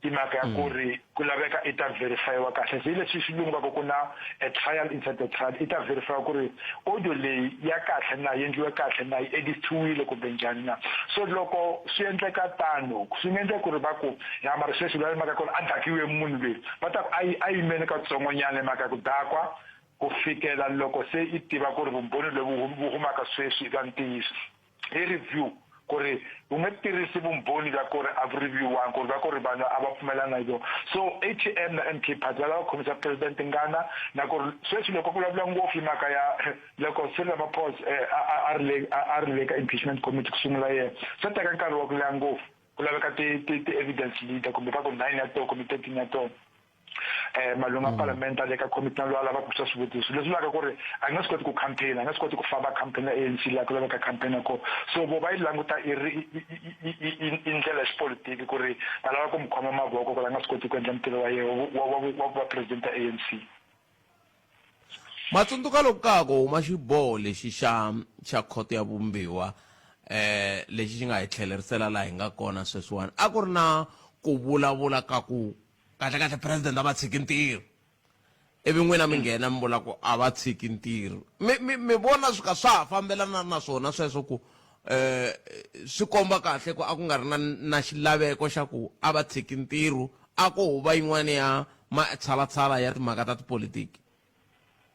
i mhaka ya ku ri ku laveka i ta verifyiwa kahle se leswi xilungu va ku ku na a trial inside the trial i ta verifyiwa ku ri audio leyi ya kahle na yi endliwe kahle na yi editiwile kumbe njhani na. So loko swi endleka tano swi nga endleka ku ri va ku ya mara sweswi lwa mhaka ku ri a dakiwe munhu loyi va ta ku a yi a yimeni katsongonyana hi mhaka ya ku dakwa ku fikela loko se i tiva ku ri vumbhoni lobu vu humaka sweswi i bya ntiyiso. Hi review ku ri u nge tirhisi vumbhoni bya ku ri a ku review-wangi ku ri va ku ri vanhu a va pfumelana na yona. So A_T_M na M_K party va lava ku khomisa president tingana na ku ri sweswi loko ku vulavuriwa ngopfu hi mhaka ya loko Cyril Ramaphosa a a a ri le a ri le ka impeachment committee ku sungula yena swi ta teka nkarhi wa ku leha ngopfu ku laveka ti ti ti-evidence leader kumbe va ku nine ya tona kumbe 13 ya tona. um malungu ya palamende a le ka committee na loyi a lavaka ku twa swivutiso leswi vulaka ku ri a nga swi koti ku campaign a nga swi koti ku famba campaign ya A_N_C laha ku laveka campaign ya kona so vo va yi languta i ri i ndlela ya xipolitiki ku ri va lava ku n'wi khoma mavoko ku ri a nga swi koti ku endla ntirho wa yena wa wa wa ku va president ya A_N_C. Ma tsundzuka loko ka ha ku huma xiboho lexi xa xa khoto ya vumbiwa eh lexi xi nga hi tlhelerisela laha hi nga kona sweswiwani a ku ri na ku vulavula ka ku kahle kahle president a va tshiki ntirho ivi n'wina mi nghena mi vula ku a va tshiki ntirho mi mi mi vona swi ka swa ha fambelana na swona sweswo ku eh swi komba kahle ku a ku nga ri na na xilaveko xa ku a va tshiki ntirho a ko va yin'wana ya matshalatshala ya timhaka ta tipolitiki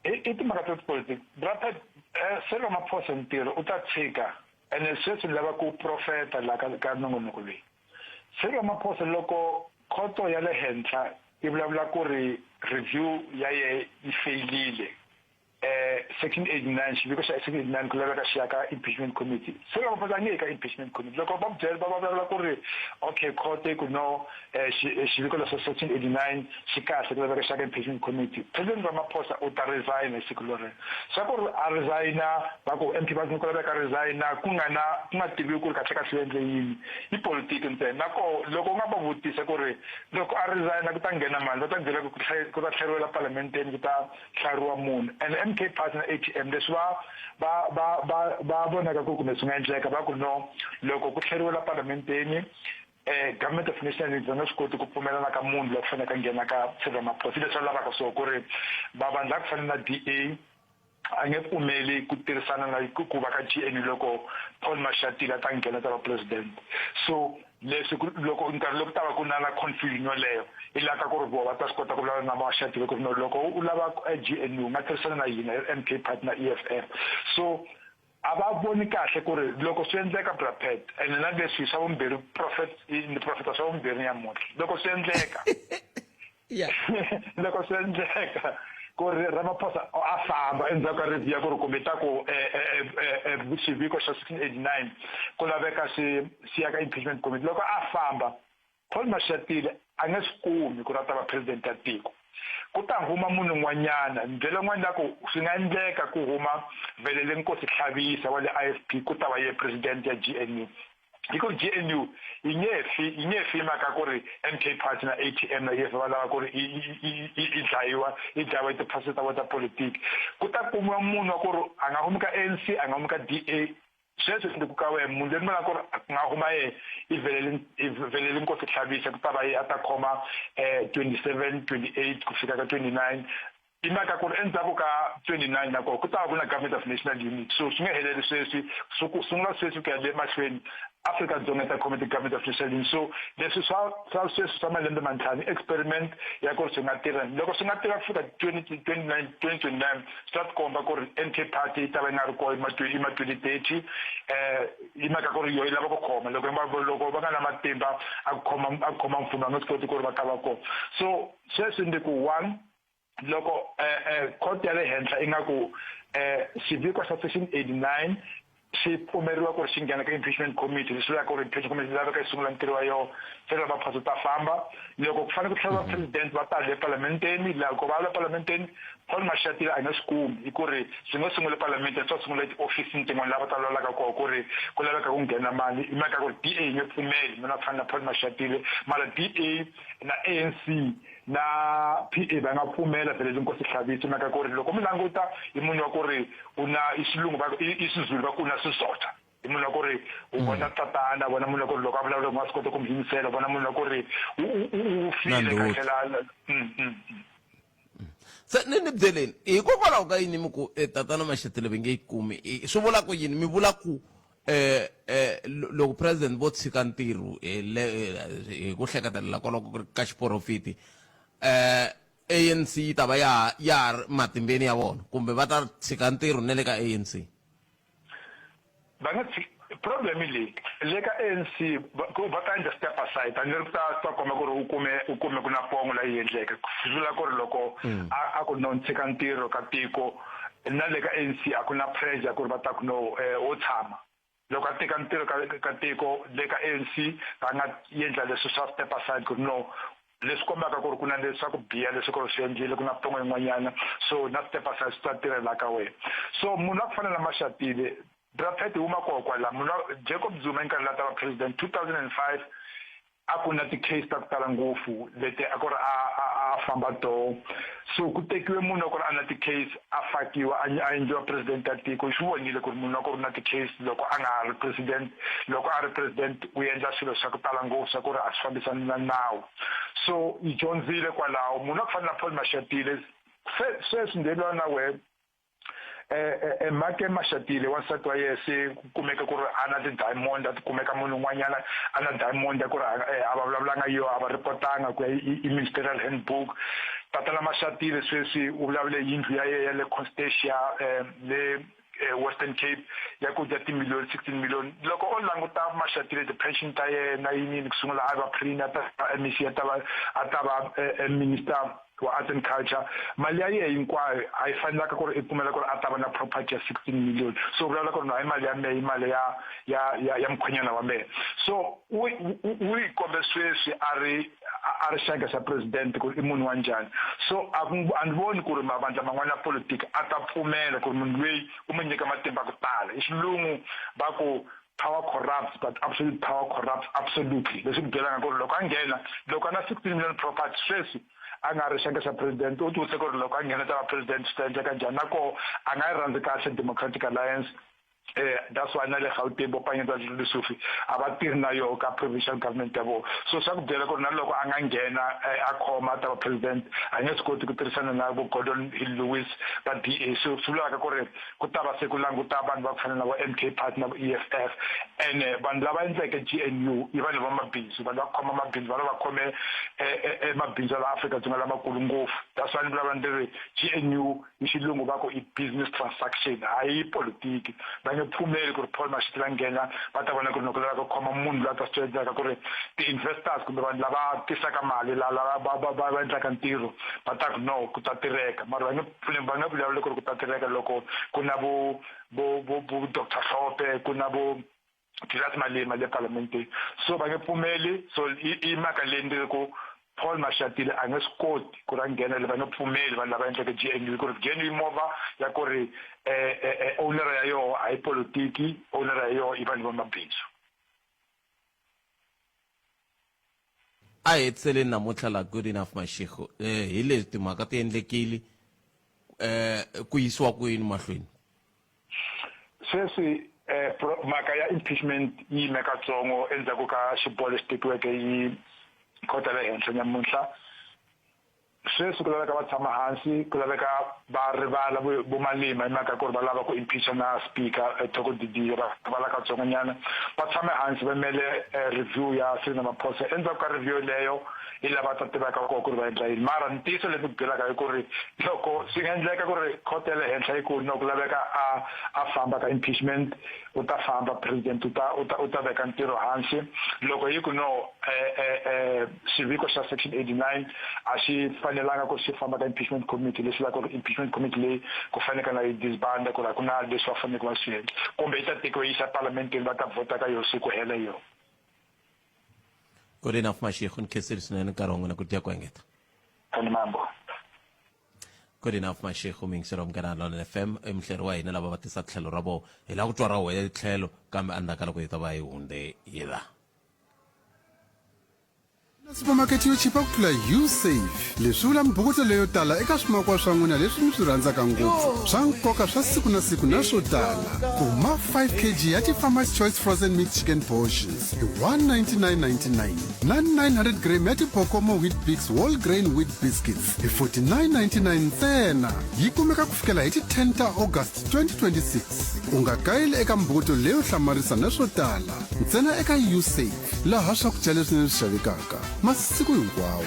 i i timhaka ta tipolitiki brother eh, Cyril Ramaphosa ntirho u ta tshika ene sweswi ni lava ku profeta la ka ka nongonoko leyi Cyril Ramaphosa loko khoto ya le henhla yi vulavula ku ri review ya ye yi feyilile eh section 89 xiviko xa section 89 ku laveka xi ya ka impeachment committee Cyril Ramaphosa a nge yi ka impeachment committee loko va byela va vulavula ku ri okay khoto yi ku no eh, eh, xiviko lexo section 89 xi kahle ku laveka xa ka impeachment committee President Ramaphosa u ta resign hi siku lorero swa ku ri a resigna va ku M_P va ku laveka resigna ku nga na ku nga tiviwi ku ri kahle kahle u endle yini i politiki ntsena na koho loko u nga va vutisa ku ri loko a resigna ku ta nghena mani va ta byela ku ku ta tlheriwela palamenteni ku ta hlawuriwa munhu and M_K party na A_T_M leswi va va va va va vonaka ku kumbe swi nga endleka va ku no loko ku tlheriwela palamenteni Government of National Unity va nga swi koti ku pfumelana ka munhu loyi ku faneleke a nghena ka Cyril Ramaphosa leswi va lavaka swona ku ri va vanhu lava ku fana na D_A a nge pfumeli ku tirhisana na ku va ka G_N_U loko Paul Mashatile a ta nghena ta va president so leswi ku loko nkarhi loku ta va ku na na confusion yoleyo i la ka ku ri vona va ta swi kota ku vulavula na Mashatile ku ri no loko u lava G_N_U u nga tirhisana na hina M_K party na E_F_F so A va voni kahle ku ri loko swi endleka bra Pat ene na leswi swa vumbirhi prophet ni profeta swa vumbirhi nyamuntlha loko swi endleka loko swi endleka ku ri Ramaphosa a famba endzhaku ka review ya ku ri kumbe ta ku xiviko xa 1689 ku laveka xi xi ya ka impeachment committee loko a famba Paul Mashatile a nge swi kumi ku ri a ta va president ya tiko. Ku ta huma munhu un'wanyana, ni byela un'wana la ku swi nga endleka ku huma Velelenkosi Hlabisa wa le IFP ku ta va ye president ya GNU. Hi ku GNU yi nge fi, yi nge fi hi mhaka ku ri MK Party na ATM na EFF va lava ku ri yi yi yi yi dlayiwa yi dlayiwa hi ti-process ta vona ta politiki. Ku ta kumiwa munhu wa ku ri a nga humi ka ANC, a nga humi ka DA, Sweswi ni ku ka wena, munhu loyi ni vonaka ku ri ku nga huma yena i Velele i Velele Nkosi Hlabisa ku ta va ye a ta khoma 27, 28 ku fika ka 29 hi mhaka ku ri endzhaku ka 29 na kona ku ta va ku na Government of National Unity so swi nge heleli sweswi so ku sungula sweswi ku ya le mahlweni Afrika-Dzonga yi ta khoma ti-Government of National Unity so leswi swa swa sweswi swa malembe mantlhanu i experiment ya ku ri swi nga tirha loko swi nga tirha ku fika 2029 2029 Swi ta tikomba ku ri M_K party yi ta va yi nga ri kona hi ma 2030 hi mhaka ku ri yoho yi lava ku khoma loko loko va nga na matimba a ku khoma a ku khoma mfumo va nge swi koti ku ri va ta va kona so sweswi ni ku one loko court ya le henhla yi nga ku xiviko xa section 89 xi pfumeriwa ku ri xi nghena ka impeachment committee leswi vulaka ku ri impeachment committee laveka yi sungula ntirho wa yona se Ramaphosa u ta famba loko ku fanele ku hlawuriwa president va ta le palamenteni loko va le palamenteni Paul Mashatile a nge swi kumi hi ku ri swi ngo sungula palamenteni swa sungula etihofisini tin'wana lava ta lwalaka kona ku ri ku laveka ku nghena mali hi mhaka ku ri D_A yi nge pfumeli mina fana na Paul Mashatile mara D_A na A_N_C na P_A va nga pfumela vhele Nkosi Hlabisa hi mhaka ku ri loko mi languta i munhu wa ku ri u na i xilungu va i Xizulu va ku u na xizotha i munhu wa ku ri u vona tatana vona munhu wa ku ri loko a vulavula u nga swi kota ku n'wi yingisela vona munhu wa ku ri u file kahle la Se ni ni byeleni hikokwalaho ka yini mi ku tatana Mashatile va nge yi kumi swi vula ku yini mi vula ku eh eh loko president vo tshika ntirho hi le hi ku hleketelela koloko ku ri ka xiporofiti eh ANC yi ta va ya ya ha ri matimbeni ya vona kumbe va ta tshika ntirho na le ka ANC va nga tshiki Problem leyi le ka ANC ku va ta endla step aside, a ni ri ku ta ta komba ku ri u kume u kume ku na pongo la yi endleke, swi vula ku ri loko a a ku no tshika ntirho ka tiko, na le ka ANC a ku na pressure ku ri va ta ku no wo tshama. Loko a teka ntirho ka ka tiko, le ka ANC va nga endla leswi swa step aside ku ri no, leswi kombaka ku ri ku na leswi swa ku biha leswi ku ri swi endlile, ku na pongo yin'wanyana, so na step aside swi ta tirhela ka wena. So munhu a ku fana na Mashatile, Braphet, huma koho kwala. Munhu Jacob Zuma nkarhi la ta va president 2005, a ku na ti-case ta ku tala ngopfu leti a ku ri a a a famba toho. So ku tekiwe munhu a ku ri a na ti-case, a fakiwa, a endliwa president ya tiko. Yi swi vonile ku ri munhu a ku ri na ti-case, loko a nga ha ri president, loko a ri president u endla swilo swa ku tala ngopfu swa ku ri a swi fambisani na nawu. So yi dyondzile kwalaho. Munhu a ku fana na Paul Mashatile sweswi ndelwa na wehe, Make Mashatile, wansati wa yena, se ku kumeka ku ri a na ti-diamond, a ti kumeka munhu un'wanyana a na diamond ya ku ri a va vulavulanga yo, a va ripotanga ku ya i ministerial handbook. Tatana Mashatile sweswi u vulavule yindlu ya yena ya le Constantia le Western Cape ya ku dya timiliyoni 16 million. Loko o languta Mashatile, ti-pension ta yena yini yini, ku sungula a va premier, a ta va MEC, a ta va a ta va minister wa arts and culture, mali ya yehe hinkwayo a yi fanelaka ku ri i pfumela ku ri a ta va na property ya 16 million. So vulavula ku ri no, hayi mali ya mehe, i mali ya ya ya ya mukhwenyana wa mehe. So u u yi kombe sweswi a ri a ri xandla xa president ku ri i munhu wa njhani. So a ku a ni voni ku ri mavandla man'wana ya politiki a ta pfumela ku ri munhu loyi u mu nyika matimba ku tala. Hi xilungu va ku power corrupts, but absolute power corrupts absolutely. Leswi ku byelanga ku ri loko a nghena, loko a na 16 million property sweswi a nga ri xandla xa president, u tivutise ku ri loko a nghena ta va president swi ta endleka njhani. Na koho a nga yi rhandzi kahle Democratic Alliance. That's why na le Gauteng vo Panyaza Lesufi a va tirhi na yoho ka provincial government ya vona. So swa ku byela ku ri na loko a nga nghena a khoma a ta va president, a nge swi koti ku tirhisana na vo Gordon Hill Lewis va DA. So swi vulaka ku ri ku ta va se ku languta vanhu va ku fana na vo MK Party na vo EFF. Ene vanhu lava endleke GNU i vanhu va mabindzu, vanhu va khoma mabindzu, vanhu va khome mabindzu ya la Afrika-Dzonga lamakulu ngopfu. That's why ni vulavula ni ri GNU hi xilungu va ku i business transaction, hayi politiki. Va nge pfumeli ku ri Paul Mashatile a nghena, va ta vona ku ri loko lava ku khoma munhu loyi a ta swi endlaka ku ri ti-investors kumbe vanhu lava tisaka mali la lava va va va va endlaka ntirho va ta ku no, ku ta tirheka. Mara va nge pfuni, va nge vulavuli ku ri ku ta tirheka loko ku na vo vo vo vo Dr Hlophe, ku na vo Julius Malema le palamenteni. So va nge pfumeli. So i i mhaka leyi ndzi ri ku Paul Mashatile a nge swi koti ku ri a nghena le. Va nge pfumeli vanhu lava endleke GNU, ku ri GNU i movha ya ku ri owner ya yoho a yi politiki, owner ya yoho i vanhu va mabindzu. A hi hetiseleni namuntlha la Good Enough Mashego. Hi leswi timhaka ti endlekile, ku yisiwa ku yini mahlweni? Sweswi mhaka ya impeachment yi yime katsongo endzhaku ka xiboho lexi tekiweke hi khoto ya le henhla nyamuntlha. Sweswi ku laveka va tshama hansi, ku laveka va rivala vo Malema hi mhaka ya ku ri va lava ku impeacher na speaker Thoko Didiza, va rivala katsongonyana, va tshame hansi va yimele review ya Cyril Ramaphosa. Endzhaku ka review yoleyo hi laha va ta tivaka kona ku ri va endla yini. Mara ntiyiso leyi ni ku byelaka i ku ri loko swi nga endleka ku ri khoto ya le henhla yi ku no, ku laveka a a famba ka impeachment, u ta famba president, u ta u ta u ta veka ntirho hansi. Loko yi ku no, xiviko xa section 89 a xi fanelanga ku xi famba ka impeachment committee, leswi vulaka ku ri impeachment committee leyi ku faneke na yi disbanda, ku ri a ku na leswi va faneleke va swi endla, kumbe yi ta tekiwa yi yisa palamenteni, va ta vhota ka yoho siku hela yoho. Good enough Mashego, ni khensile swinene nkarhi wa n'wina ku dya ku engeta. Mambo. Good enough Mashego, muyingiseri wa Munghana Lonene FM, i muhleri wa hina lava va tisa tlhelo ra vona. Hi lava ku twa ra wena tlhelo, kambe endzhaku ka loko hi ta va hi hundze hi la. Na supermarket yo chipa ku tlula Usave. Leswi vula mibukuto leyo tala eka swimakiwa swa n'wina leswi mi swi rhandzaka ngopfu, swa nkoka swa siku na siku na swo tala. Kuma 5 kg ya ti-Farmer's Choice Frozen Meat Chicken Portions hi 199.99 na 900 gram ya ti-Bokomo Weet-Bix Whole Grain Wheat Biscuits hi 49.99 ntsena. Yi kumeka ku fikela hi ti 10 ta August 2026. U nga kayeli eka mibukuto leyo hlamarisa na swo tala ntsena eka Usave, laha swakudya leswinene swi xavekaka masiku hinkwawo.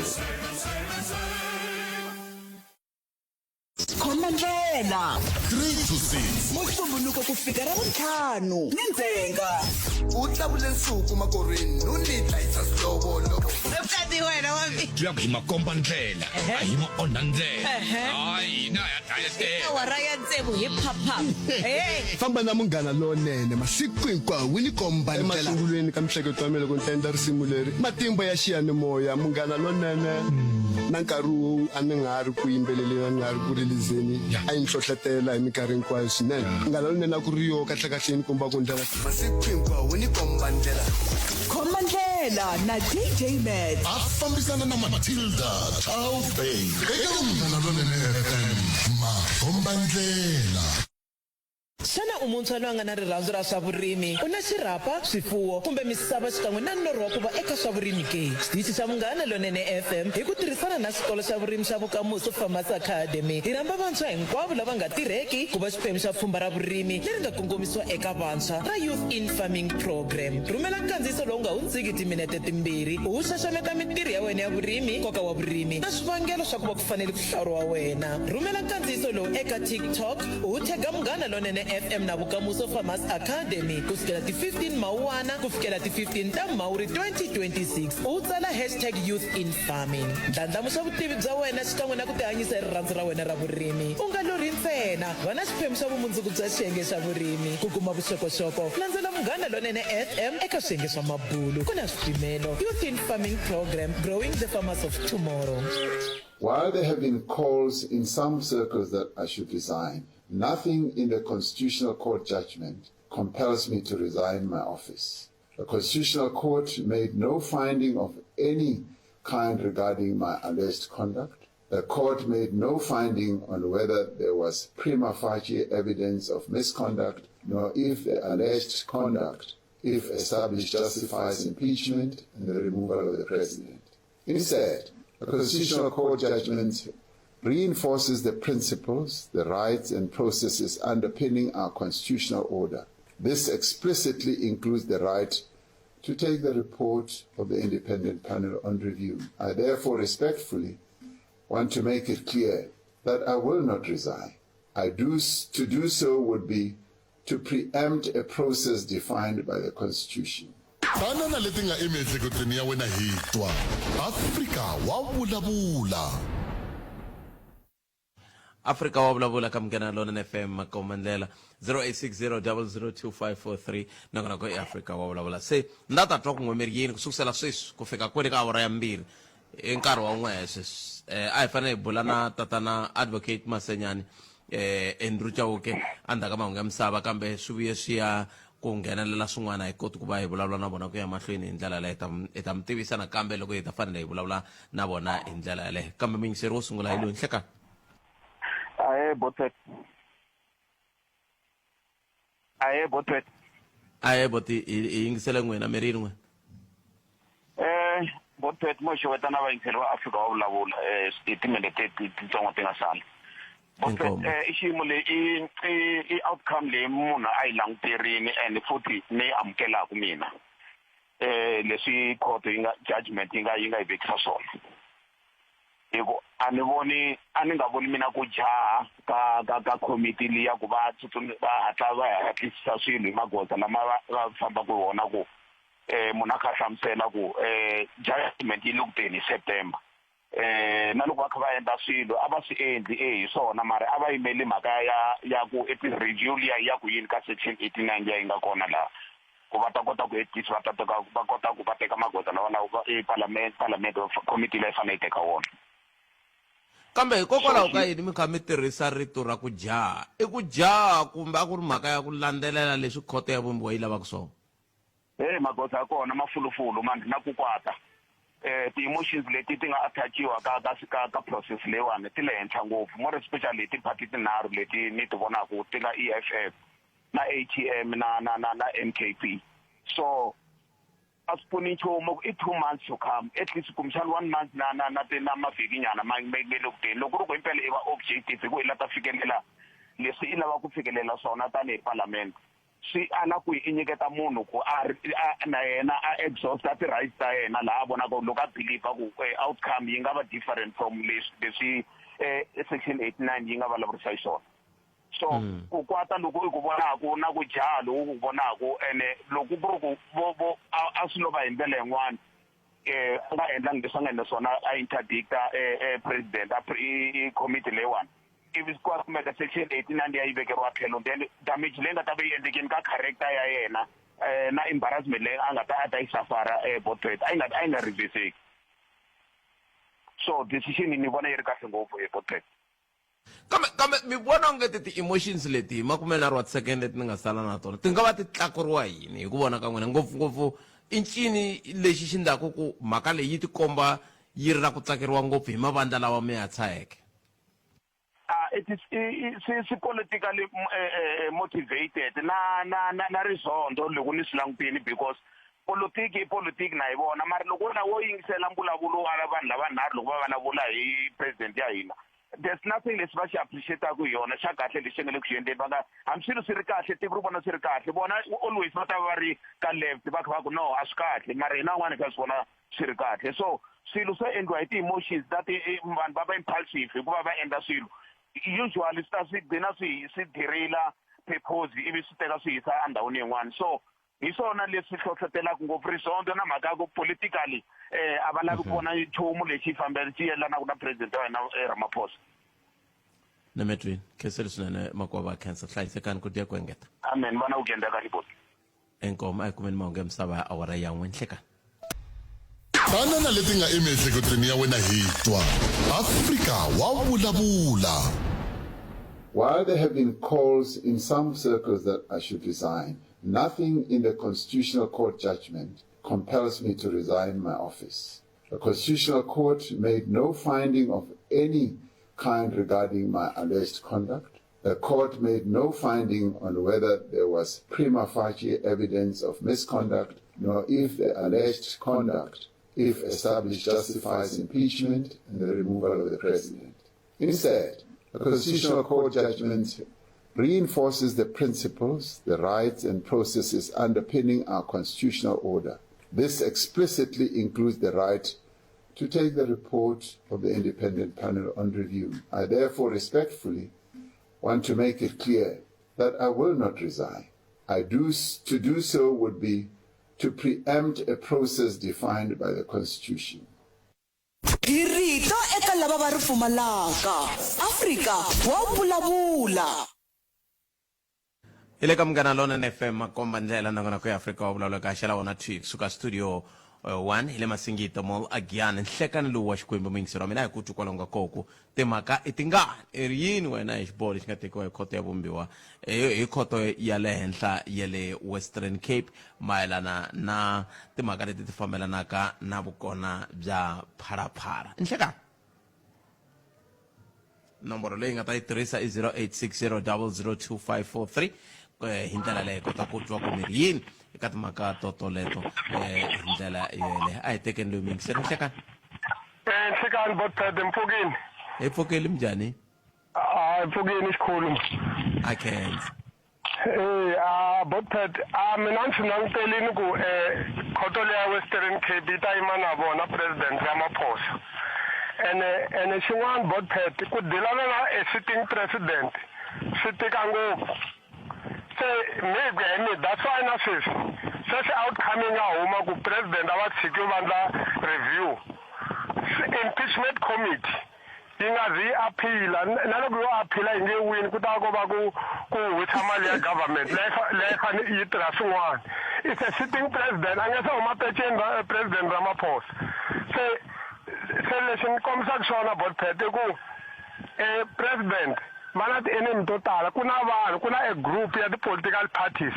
Khoma ndlela. ntsena. 3 to 6. Musumbhunuko ku fika Ravuntlhanu nindzhenga. U tlavule nsuku makorhweni no ni dlayisa swilovolo. Vukati wena wa mi. Twa ku hi ma komba ndlela a hi ma onha ndlela hayi hina ya dlayetela. Awara ya tsevu hi phapham. Hey. Famba na munghana lonene masiku hinkwawo wu ni komba ndlela. Emasungulweni ka mihleketo ya mina loko ni ta endla risimu leri matimba ya xiyanimoya munghana lonene na nkarhi wo a ni nga ha ri ku yimbeleleni a ni nga ha ri ku rilizeni a yi ni hlohletela hi minkarhi hinkwayo swinene munghana lonene a ku ri yo kahlekahle yi ni kombaka ndlela. Masiku hinkwawo wu ni komba ndlela. Khoma ndlela na DJ Matt. A fambisana na Matilda Charles Bay eka Munghana Lonene FM makomba ndlela. Xana u muntshwa loyi a nga na rirhandzu ra swa vurimi? U na xirhapa, swifuwo kumbe misava xikan'we na norho wa ku va eka swa vurimi ke? Xitichi xa Munghana Lonene FM hi ku tirhisana na Xikolo xa Vurimi xa Vukamuso Farmers Academy hi rhamba vantshwa hinkwavo lava nga tirheki ku va xiphemu xa pfhumba ra vurimi leri nga kongomisiwa eka vantshwa ra Youth in Farming Programme. Rhumela nkandziyiso lowu nga hundziki timinete timbirhi u xaxameta mintirho ya wena ya vurimi, nkoka wa vurimi na swivangelo swa ku va ku fanele ku hlawuriwa wena. Rhumela nkandziyiso lowu eka TikTok u thega Munghana Lonene FM na Vukamuso Farmers Academy ku sukela ti 15 Mawuwana ku fikela ti 15 ta Mhawuri 2026 u tsala hashtag Youth in Farming. Ndlandlamuxa vutivi bya wena xikan'we na ku tihanyisa hi rirhandzu ra wena ra vurimi. U nga lorhi ntsena, va na xiphemu xa vumundzuku bya xiyenge xa vurimi. Ku kuma vuxokoxoko, landzela Munghana Lonene FM eka swiyenge swa mabulu. Ku na swipimelo. Youth in Farming Programme, Growing the Farmers of Tomorrow. While there have been calls in some circles that I should resign, nothing in the Constitutional Court judgment compels me to resign my office. The Constitutional Court made no finding of any kind regarding my alleged conduct. The court made no finding on whether there was prima facie evidence of misconduct, nor if the alleged conduct, if established, justifies impeachment and the removal of the president. Instead, the Constitutional Court judgment reinforces the principles, the rights and processes underpinning our constitutional order. This explicitly includes the right to take the report of the independent panel on review. I therefore respectfully want to make it clear that I will not resign. I do, to do so would be to preempt a process defined by the Constitution. Tana na leti nga emiehleketweni ya wena hi twa Afrika wa vulavula. Afrika wa vulavula ka Munghana Lonene FM makomandlela 0860002543 nongonoko i Afrika wa vulavula se nda ta twa ku n'we mi ri yini ku sukusela sweswi ku fika kwele ka awara ya mbirhi i nkarhi wa n'we sweswi eh, a hi fanele hi bula na tatana advocate Masenyani eh, Andrew Chauke endzhaku ka mahungu ya misava kambe swi vuye swi ya ku nghenelela swin'wana a hi koti ku va hi vulavula na vona ku ya mahlweni hi ndlela yaleyo hi ta mi tivisa nakambe loko hi ta fanele hi vulavula na vona hi ndlela yaleyo kambe muyingiseri wo sungula hi loyi nhlekani Ahe botwet. Ahe botwet. Ahe boti hi hi yingisele n'wina mi ri yini n'wina Eh botwet mo xeweta na vayingiseri va Afrika wa vulavula eh timinete titsongo ti nga sala. Botwet Inkomu. eh i xiyimo leyi i i i outcome leyi munhu a yi languterini and futhi ni yi amukelaka mina. Eh leswi court yi nga judgment yi nga yi nga yi vekisa swona. Hi ku a ni voni a ni nga voni mina ku jaha ka ka ka committee liya ku va tsutsumi va hatla va hatlisisa swilo hi magoza lama va va fambaka hi wona ku um munhu a kha a hlamusela ku um judgment yi le ku teni hi September um na loko va kha va endla swilo a va swi endli e hi swona mara a va yimeli mhaka ya ya ku i ti-review liya ya ku yini ka section 89 liya yi nga kona laha ku va ta kota ku at least va ta teka va kota ku va teka magoza lawa lawa e parliament parliament committee leyi fanele yi teka wona. Kambe hikokwalaho ka yini mi kha mi tirhisa rito ra ku jaha? I ku jaha kumbe a ku ri mhaka ya ku landzelela leswi khoto ya vumbiwa yi lavaka swona? Hey magoza ya kona mafulufulu man na ku kwata eh ti-emotions leti ti nga attachiwa ka ka ka ka process leyiwani ti le henhla ngopfu more especially ti-party tinharhu leti ni ti vonaka ti nga E_F_F na A_T_M na na na na M_K_P so a swi pfuni nchumu i 2 months to come at least kumbexana 1 month na na na na mavhiki nyana ma ma le ku teni loko ku ri ku himpela i va objective hi ku i la ta fikelela leswi i lava ku fikelela swona tanihi palamende swi ala ku i nyiketa munhu ku a na yena a exhausta ti-rights ta yena laha a vonaka loko a believe ku outcome yi nga va different from leswi leswi section 89 yi nga vulavurisa xiswona. So ku kwata loko i ku vonaku na ku jaha loku ku vonaku ene loko ku ri ku vo vo a a swi lova hi ndlela yin'wana eh a nga endlangi leswi a nga endla swona a interdicta eh, eh president a i committee leyiwani ivi ku kumeka section 89 ya yi vekeriwa tlhelo then damage leyi nga ta va yi endlekeni ka character ya yena eh na embarrassment leyi a nga ta a ta yi safara eh Botret a yi nga a yi nga reverseki so decision ni vona yi ri kahle ngopfu eh Botret kambe kambe mi vona onge ti ti-emotions leti hi makumenharhu wa ti-second leti ni nga sala na tona ti nga va ti tlakuriwa yini hi ku vona ka n'wina ngopfungopfu i ncini lexi xi ndlaku ku mhaka leyi yi tikomba yi ri na ku tsakeriwa ngopfu hi mavandla lawa mi ya tshaheke Ah, it is swi swi politically eh, eh, eh, motivated na na na na rizondho loko ni swi langutini because politiki i politiki na yi vona mara loko wena wo yingisela mbulavulo wa vanhu lavanharhu loko va vulavula hi president ya hina there's nothing lexi va xi appreciate-aku hi yona xa kahle lexi nga le ku xi endleni va nga hambi swilo swi ri kahle tiko ri vona swi ri kahle vona always va ta va va ri ka left va kha va ku no a swi kahle mara hina van'wana hi kha swi vona swi ri kahle so swilo swo endliwa hi ti-emotions ta ti eh, vanhu va va impulsive hikuva va endla swilo usually swi ta swi gcina swi swi dirila purpose ivi swi teka swi yisa endhawini yin'wana so hi swona leswi hlohlotelaka ngopfu rizondho na mhaka ya ku politically eh a va lavi ku vona nchumu lexi fambela xi yelanaka na president wa hina eh, Ramaphosa Nemetwini khenseli swinene makwava khensa hlayisekani ku dya ku engeta amen vana ku kenda kahle boti inkomu a hi kumeni mahungu ya misava ya awara ya n'we nhlekani Tana na leti nga emiehleketweni ya wena hi twa Afrika wa vulavula. While there have been calls in some circles that I should resign, nothing in the Constitutional Court judgment compels me to resign my office. The Constitutional Court made no finding of any kind regarding my alleged conduct. The court made no finding on whether there was prima facie evidence of misconduct, nor if the alleged conduct, if established, justifies impeachment and the removal of the president. Instead, the Constitutional Court judgment reinforces the principles, the rights, and processes underpinning our constitutional order. This explicitly includes the right to take the report of the independent panel on review. I therefore respectfully want to make it clear that I will not resign. I do, to do so would be to preempt a process defined by the Constitution. Hi rito eka lava va ri pfumalaka. Afrika wa vulavula. Hi le ka Munghana Lonene FM makomba ndlela nongonoko ya Afrika wa vulavula ka xela wona thwi kusuka studio 1 hi le Masingita Mall a Giyani nhlekani lowu wa Xikwembu muyingiseri wa mina hi ku twi kwalomu ka koku timhaka i tingani i ri yini wena hi xiboho lexi nga tekiwa hi khoto ya vumbiwa hi khoto ya le henhla ya le Western Cape mayelana na timhaka leti ti fambelanaka na vukona bya Phalaphala nhlekani nomboro leyi nga ta yi tirhisa i 0860002543 eh, hi ndlela leyi kota ku twa ku mi ri yini eka timhaka to toleto eh, hi ndlela yoyeleyo a hi tekeni loyi muyingiseri nhlekani Eh, nhlekani botpede mpfukini hi pfukeli mnjhani hayi pfukini xikhulu a khensa Eh, a Botpet, a mina ndzi swi langutelini ku eh khoto leya Western Cape yi ta yima na vona President Ramaphosa. Ene ene xin'wana Botpet ku dilana na a sitting president swi tika ngopfu. Se me hi ku ya hi mina that's why na sweswi sweswi outcome yi nga huma ku president a va tshiki vandla review impeachment committee yi nga zi yi aphila na loko yo aphila yi nge wini ku ta ko va ku ku wisa mali ya government leyi leyi fane yi tirha swin'wana it's a sitting president a nge se huma peceni ra president Ramaphosa se se lexi ni kombisaka xona botpet i ku eh president va na ti-enemy to tala ku na vanhu ku na a group ya ti-political parties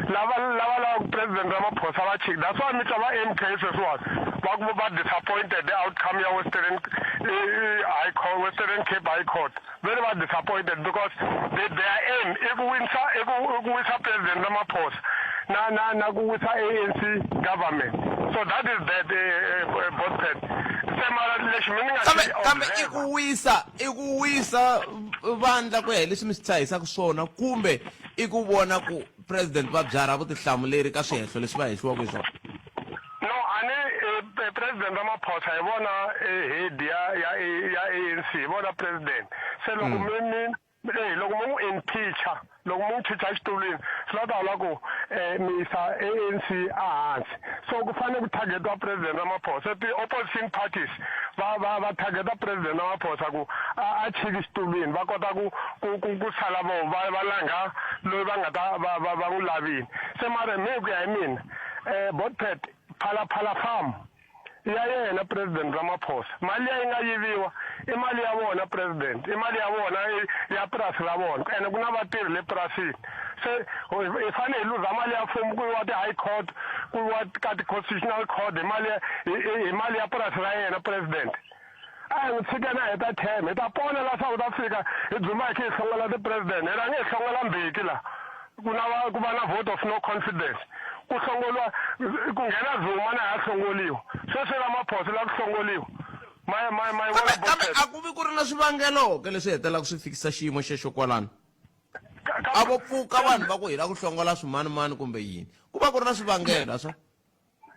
lava lava lavaka president Ramaphosa va chika that's why mi twa va M_K sweswiwani va ku va disappointed hi outcome ya Western High Court Western Cape High Court ve ri va disappointed because they, their aim i ku winisa i ku i ku wisa president Ramaphosa na na na ku wisa ANC government so that is that uh, uh, se mara lexi mi ni nga kambe kambe i ku wisa i ku wisa vandla ku ya hi leswi mi swi tshahisaka swona kumbe i ku vona ku president va byarha vutihlamuleri ka swihehlo leswi va hehliwaka hi swona no a ni eh, president Ramaphosa hi vona eh, head ya ya ya ANC hi vona president se loko mm. mi mi Eh loko mo n'wi impeacha loko mo n'wi chicha exitulwini swi la ta vula ku um mi yisa ANC ehansi so ku fanele ku targetiwa president Ramaphosa ti-opposition parties va va va targeta president Ramaphosa ku a a chiki xitulwini va kota ku ku ku ku sala vo va va langha loyi va nga ta va va va n'wi lavini se mara me ku ya hi mina um botpet phalaphala farm ya yena president Ramaphosa mali leyi nga yiviwa i mali ya vona president i mali ya vona ya purasi ra vona ene ku na vatirhi le purasini se hi fanele hi luza mali ya mfumo ku yiwa ti-high court ku yiwa ka ti-constitutional court hi mali hi mali ya purasi ra yena president a hi n'wi tshikeni a heta term hi ta pona la South Africa hi dzuma hi khe hi hlongola ti-president hi rhange hi hlongola Mbeki la ku na ku va na vote of no confidence ku hlongoliwa ku nghena Zuma na ha hlongoliwa sweswi Ramaphosa la ku hlongoliwa ma ma ma yi vona kambe a ku vi ku ri na swivangelo ke leswi hetelelaka swi fikisa xiyimo xexo kwalano a vo pfuka vanhu va ku hi la ku hlongola swimanimani kumbe yini ku va ku ri na swivangelo a swa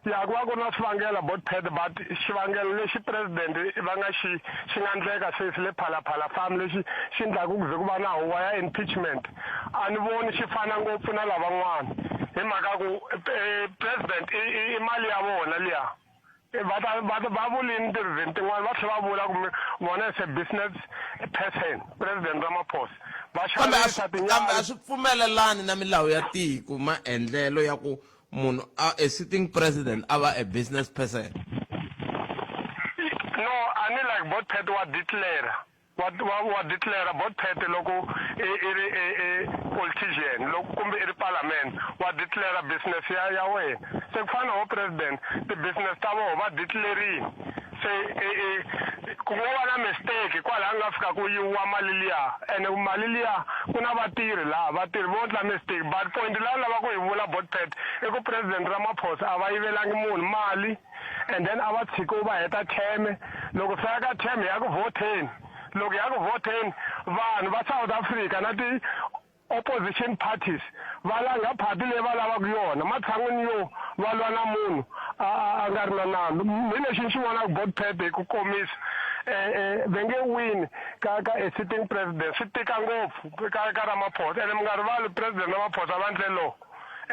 Ya ku va ku ri na swivangelo bot Pat but xivangelo lexi president va nga xi xi nga ndleka sweswi le Phalaphala farm lexi xi ndlaku ku ze ku va na huwa ya impeachment a ni voni xi fana ngopfu na lavan'wana hi mhaka ku president i i i mali ya vona liya va ta va va vulini ti-reason tin'wana va tlhela va vula ku vona is a business person president Ramaphosa va kambe a xavisa swi kambe a swi pfumelelani na milawu ya tiko maendlelo ya ku munhu a a sitting president a va a business person no a ni like bot pet wa declare wa wa wa declare bot pet loko i i ri e e politician loko kumbe i ri parliament wa declare business ya ya wena se ku fana na vo president ti-business ta voho va declarini se e e ku ngo va na mistake kwalaha nga fika ku yiwa mali liya ene mali liya ku na vatirhi laha vatirhi vo ndla mistake but point laha lava ku yi vula botpet i ku president Ramaphosa a va yivelangi munhu mali and then a va tshiki u va heta term loko swi ya ka term ya ku vhoteni loko ya ku vhoteni vanhu va South Africa na ti opposition parties va langha party leyi va lavaka yona matshan'wini yo va lwa na munhu a a a nga ri na nandzu hi lexi ni xi vonaka botpet hi ku komisa eh va nge wini ka ka a sitting president swi tika ngopfu ka ka Ramaphosa ene mi nga rivali president Ramaphosa va ndle law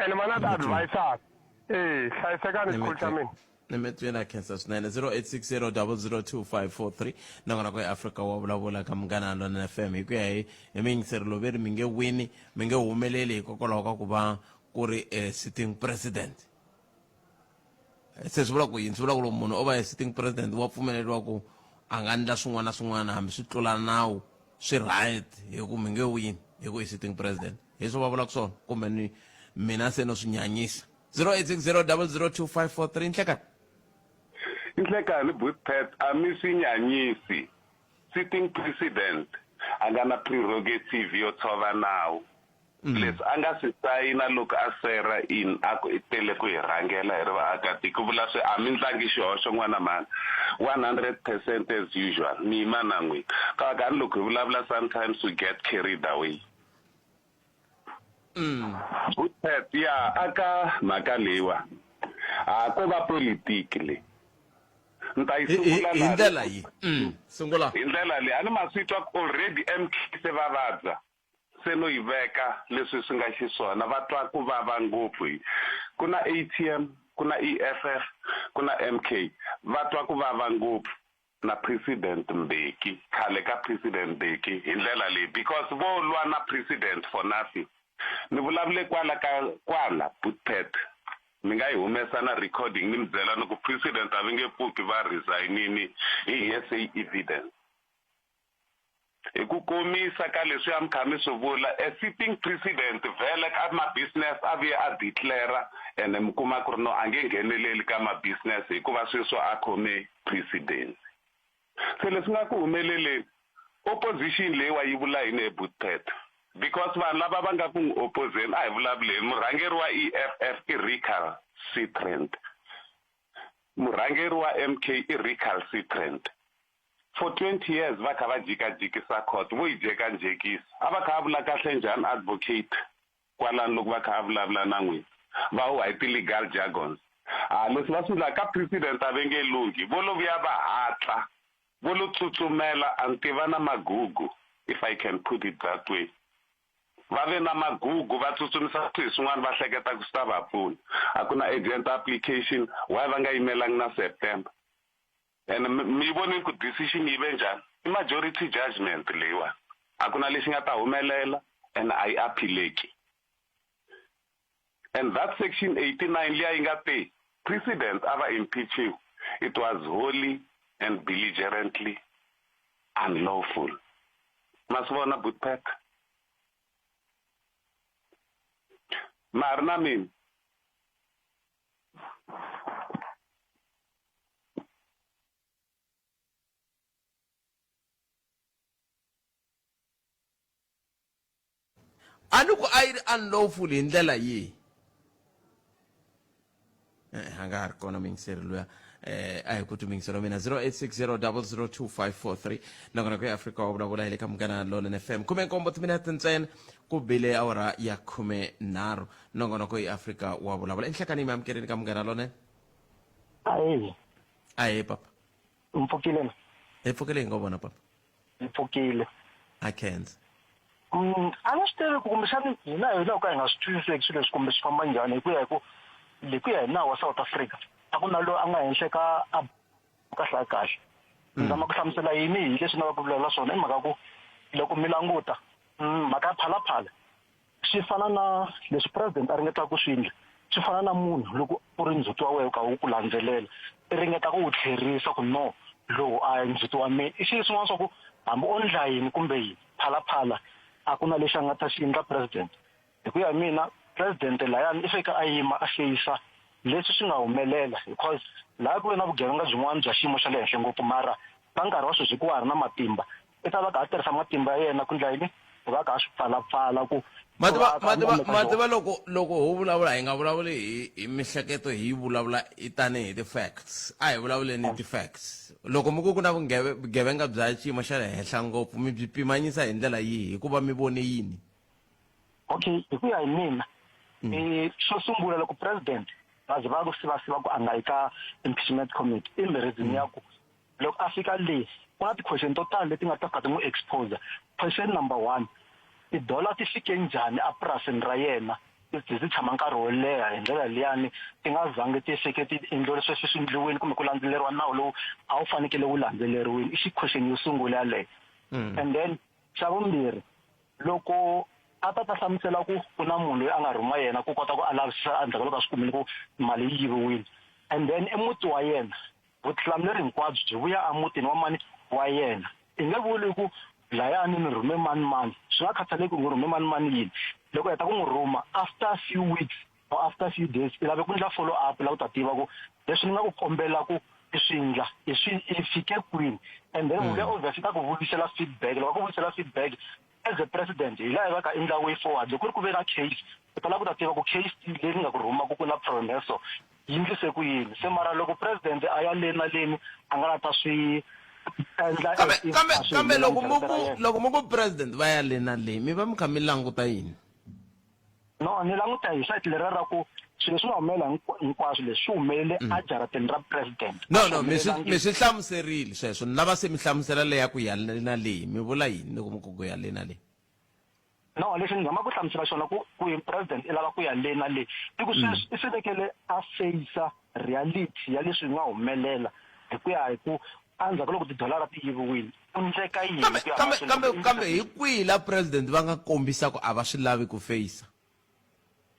ene va na ti-advisors eh hlayisekani xikhulu xa mina Nimetweni a khensa swinene 0860002543 nakona ku eAfrika wa vulavula ka Munghana Lonene FM hi ku ya hi hi miyingiseri lowu ve ri mi nge wini mi nge humeleli hikokwalaho ka ku va ku ri eh, sitting president se swi vula ku yini swi vula ku loko munhu o va a sitting president wa pfumeleriwa ku a nga ndla swin'wana na swin'wana hambi swi tlula nawu swi right hi ku mi nge wini hi ku i sitting president hi swo va vulaka swona kumbe ni mina se no swi nyanyisa 0860002543 nhlekani Nhlekani Bootpet a mi swi nyanyisi sitting president a nga na prerogative yo tshova nawu leswi a nga swi sayina loko a sera in a ku i tele ku hi rhangela hi ri vaakatiko vula swi a mi ndlangi xihoxo n'wana mhani 100 percent as usual ni yima na n'wina kaka ni loko hi vulavula sometimes we get carried away Bootpet ya aka mhaka leyiwa a ko va politiki leyi ni ta yi sungula hi ndlela yi sungula hi ndlela leyi a ni ma swi twa ku already MK se va vabya se no yi veka leswi swi nga xiswona va twa ku vava ngopfu hi ku na ATM ku na EFF ku na MK va twa ku vava ngopfu na President Mbeki khale ka President Mbeki hi ndlela leyi because vo lwa na President for nothing ni vulavule kwala ka kwala Bootpet mi nga yi humesa na recording ni mi byela ni ku President a va nge pfuki va resignini hi hearsay evidence Hi ku komisa ka leswi a mi kha mi swi vula, a sitting president vhele ka ma business a vuye a declare ene mi kuma ku ri no a nge ngheneleli ka ma business hikuva sweswi a khome presidency. Se leswi nga ku humeleleni, opposition leyiwa yi vula yini he Bootpet? Because vanhu lava va nga ku n'wi opozeni a hi vulavuleni, murhangeri wa EFF i recalcitrant, murhangeri wa MK i recalcitrant. For 20 years va kha va jikajikisa court vo yi jekanjekisa a va kha va vula kahle njhani advocate kwalano loko va kha va vulavula na n'wina va huha hi ti-legal jargons ha leswi va swi ndlaka ka president a va nge lunghi vo lo vuya va hatla vo lo tsutsumela a ni tiva na magugu if I can put it that way. Va ve na magugu va tsutsumisa swilo swin'wana va hleketa ku swi ta va pfuna. A ku na urgent application, why va nga yimelangi na September? And mi yi vonile ku decision yi ve njhani? I majority judgment leyiwani. A ku na lexi nga ta humelela and a yi appealeki. And that section 89 liya yi nga te president a va impeachiwe, it was wholly and belligerently unlawful. Ma swi vona But Pat? Ma ha ri na mina? A ni ku a yi ri unlawful hi ndlela yihi? Eh, a nga ha ri kona muyingiseri luya eh a hi ku muyingiseri wa mina 0860002543 nongonoko ya Afrika wa vulavula hi le ka Munghana Lonene FM 17 timinete ntsena ku bile awara ya 13 nongonoko ya Afrika wa vulavula enhlekani mi amukeleni ka Munghana Lonene. Ahee. Ahee papa. Mpfukile na? Hi pfukile hi ngo vona papa. Hi pfukile. A khensa. A ni swi tivi ku kumbexani hina hi loko hi nga swi twisiseki swilo leswi kumbe swi famba njhani hi ku ya hi ku hi ku ya hi nawu wa South Africa a ku na loyi a nga henhla ka a kahle kahle. Ni zama ku hlamusela yini hi leswi ni lavaka ku vulavula swona i mhaka ku loko mi languta mhaka ya Phalaphala Swi fana na leswi president a ringetaka ku swi endla, swi fana na munhu loko ku ri ndzhuti wa wena wu kha wu ku landzelela, i ringeta ku wu tlherisa ku no lowu a hi ndzhuti wa mina. I xilo swin'wana swa ku hambi o ndla yini kumbe yini, Phalaphala a ku na lexi a nga ta xi endla president. Hi ku ya hi mina president layani i fike a yima a feyisa leswi swi nga humelela because laya ku ve na vugevenga byin'wana bya xiyimo xa le henhla ngopfu mara ka nkarhi wa sweswi hikuva ha ri na matimba i ta va a kha a tirhisa matimba ya yena ku ndla yini ku va a kha a swi pfalapfala ku Ma ku va tiva a kha ma a tiva meka ma sure tiva loko loko ho vulavula hi nga vulavuli hi hi mihleketo hi vulavula hi tanihi ti-facts a hi vulavuleni hi ti-facts loko mi ku ku na vungeve vugevenga bya xiyimo xa le henhla ngopfu mi byi pimanyisa hi ndlela yihi hikuva mi vone yini okay hi ku ya hi mina eh xo sungula loko president va ze va ku sivasiva ku a nga yi ka impeachment committee i reason ya ku Loko a fika le, ku na ti-question to tala leti nga ta fika ti n'wi expose. Question number one, ti-dollar ti fike njhani epurasini ra yena ti ze ti tshama nkarhi wo leha hi ndlela liyani ti nga zangi ti fike ti endliwa leswi swi endliwile kumbe ku landzeleriwa nawu lowu a wu fanekele wu landzeleriwile? I question yo sungula yaleyo. And then xa vumbirhi, loko a ta ta hlamusela ku ku na munhu loyi a nga rhuma yena ku kota ku a lavisisa endzhaku ka loko a swi kumile ku mali yi yiviwile, and then i muti wa yena Vutihlamuleri hinkwabyo byi vuya emutini wa mani wa yena. I nge vuli ku, Layani ni rhume mani-mani. Swi nga khathaleki u n'wi rhume mani-mani yini. Loko u heta ku n'wi rhuma, after few weeks or after few days, i lave ku ndla follow up, u lava ku ta tiva ku leswi ni nga ku kombela ku i swi ndla, i swi i fike kwini. And then munhu luya obviously u ta ku vuyisela feedback. Loko a ku vuyisela feedback, as a president, hi laha hi va ka i ndla way forward. Loko ku ri ku ve na case, u ta lava ku ta tiva ku case leyi ni nga ku rhuma ku ku na problem ya so, yi ndlise ku yini se mara loko president a ya le na leni a nga la ta swi endla kambe as if kambe a swi kambe humelangi loko mi jarata ra ku yena loko mi ku president va ya le na le mi va mi kha mi languta yini no ni languta hi sayiti leriya ra ku swilo leswi nga humelela hinkwaswo leswi swi humelele a jarateni ra president no a swi no mi swi humelelangi mi swi hlamuserile sweswo ni lava se mi hlamusela leya ku ya le na le mi vula yini loko mi ku ku ya le na le No, lexi ni zama ku hlamusela xona ku ku president i lava ku ya le na le i ku sweswi i fanekele a feyisa reality ya leswi nga humelela hi ku ya hi ku endzhaku ka loko tidolara ti yiviwile ku ndleka yini kambe ku ya kambe mahlweni kambe loko kambe hi kwihi la president va nga kombisa ku a va swi lavi ku feyisa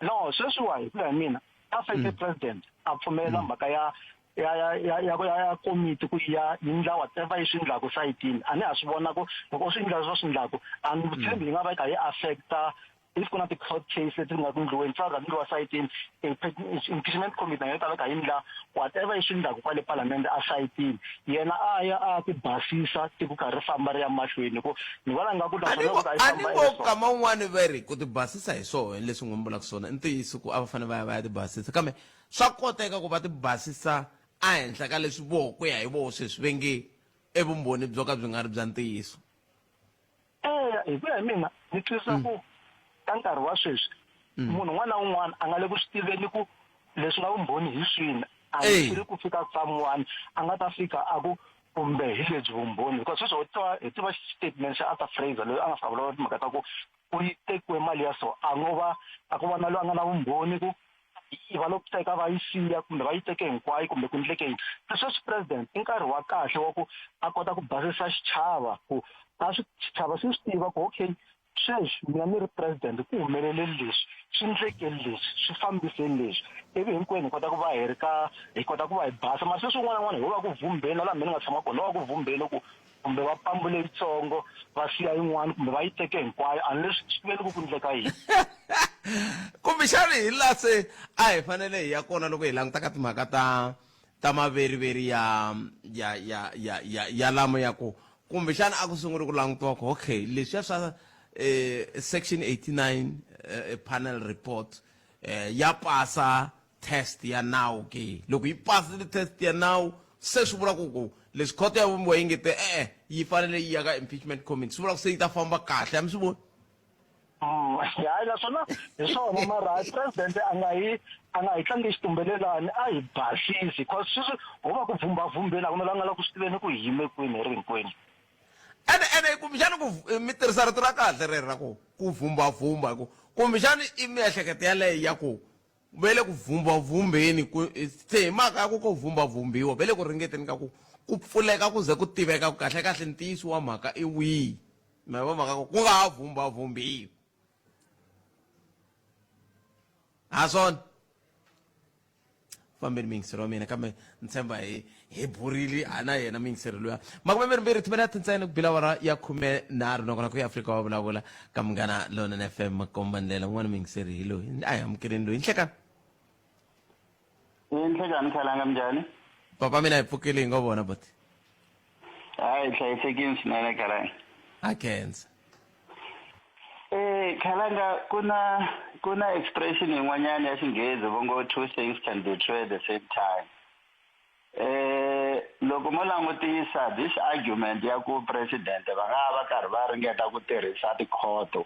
No, sweswiwa hi ku ya hi mina a feke president a pfumelela mhaka ya ya ya ya ya ya ya komiti ku ya yi ndla whatever yi swi ndlaku sayitini a ni ha swi vona ku loko u swi ndla leswi va swi ndlaku a ni tshembi yi nga va yi kha yi affecta if ku na ti-court case leti nga ku ndliweni swa ndliwa sayitini impeachment committee na yona yi ta va kha yi ndla whatever yi swi ndlaku kwale palamende a sayitini yena a ya a ti basisa tiko karhi ri famba ri ya mahlweni ku ni vona nga ku a ni naswona vo loko a yi a ni famba vo eka kama un'wani va ri ku tibasisa hi swona leswi n'wi vulaka swona i ntiyiso ku a va fanele va ya va ya tibasisa kambe swa koteka ku va tibasisa ehenhla ka leswi voho ku ya hi voho sweswi ve nge i vumbhoni byo ka byi nga ri bya ntiyiso Eya, hi ku ya hi mina ni twisisa ku ka nkarhi wa sweswi munhu un'wana na un'wana a nga le ku swi tiveni ku leswi nga vumbhoni hi swini a Eya. swi ri ku fika someone a nga ta fika a ku Kumbe hi lebyi vumbhoni, because sweswi ho twa hi tiva statement xa Arthur Fraser loyi a nga fika vulavula timhaka ta ku ku yi tekiwe mali ya so, a ngo va a ku va na loyi a nga na vumbhoni ku yi va lo teka va yi siya kumbe va yi teke hinkwayo kumbe ku ndleke yini. Se sweswi president i nkarhi wa kahle wa ku a kota ku basisa xichava, ku a swi xichava xi swi tiva ku okay, sweswi mina ni ri president ku humelele leswi, swi ndlekeni leswi, swi fambiseni leswi, ivi hinkwenu hi kota ku va hi ri ka hi kota ku va hi basa. Mara sweswi un'wana na un'wana hi va ku vhumbeni na laha mina ni nga tshama kona va ku vhumbeni ku kumbe va pambule yitsongo va siya yin'wana kumbe va yi teke hinkwayo, a ni le swi tiveni ku ku ndleka yini. Kumbexana hi laha se a hi fanele hi ya kona loko hi languta ka timhaka ta ta maveriveri ya ya ya ya ya ya lama ya ku kumbexana a ku sunguli ku langutiwa ku okay, leswiya swa section 89 panel report ya pasa test ya nawu ke. Loko yi pasile test ya nawu, se swi vula ku ku leswi khoto ya vumbiwa yi nge te e-e, yi fanele yi ya ka impeachment committee, swi vula ku se yi ta famba kahle. A mi swi voni? Hayi, naswona hi swona, mara hayi, president a nga hi a nga hi tlangi xitumbelelani, a hi basisi, because sweswi ho va ku vhumbavhumbeni, a ku na la nga la ku swi tiveni ku hi yime kwini hi ri hinkwenu. Ene ene kumbexana ku mi tirhisa rito ra kahle rero ra ku ku vhumbavhumba, hi ku kumbexana i miehleketo yaleyo ya ku ve le ku vhumbavhumbeni, ku se hi mhaka ya ku ko vhumbavhumbiwa ve le ku ringeteni ka ku ku pfuleka ku ze ku tiveka ku kahle kahle ntiyiso wa mhaka i wihi. Ma vo mhaka ku ku nga ha vhumbavhumbiwi ha swona. Fambeni muyingiseri wa mina, kambe ni tshemba hi hi burile ha na yena muyingiseri luya. 22 timinete ntsena ku bila awara ya 13, nakona ku ya Afrika wa vulavula ka Munghana Lonene FM. Makomba ndlela un'wana muyingiseri hi loyi a hi amukeleni loyi. Nhlekani. Nhlekani Khalanga, minjhani? Papa mina hi pfukile, hi ngo vona boti. Hayi, hlayisekile swinene Khalanga. A khensa. Khalanga, ku na ku na expression yin'wanyana ya Xinghezi vo ngo two things can be true at the same time. Loko mo langutisa this argument ya ku president va nga va karhi va ringeta ku tirhisa tikhoto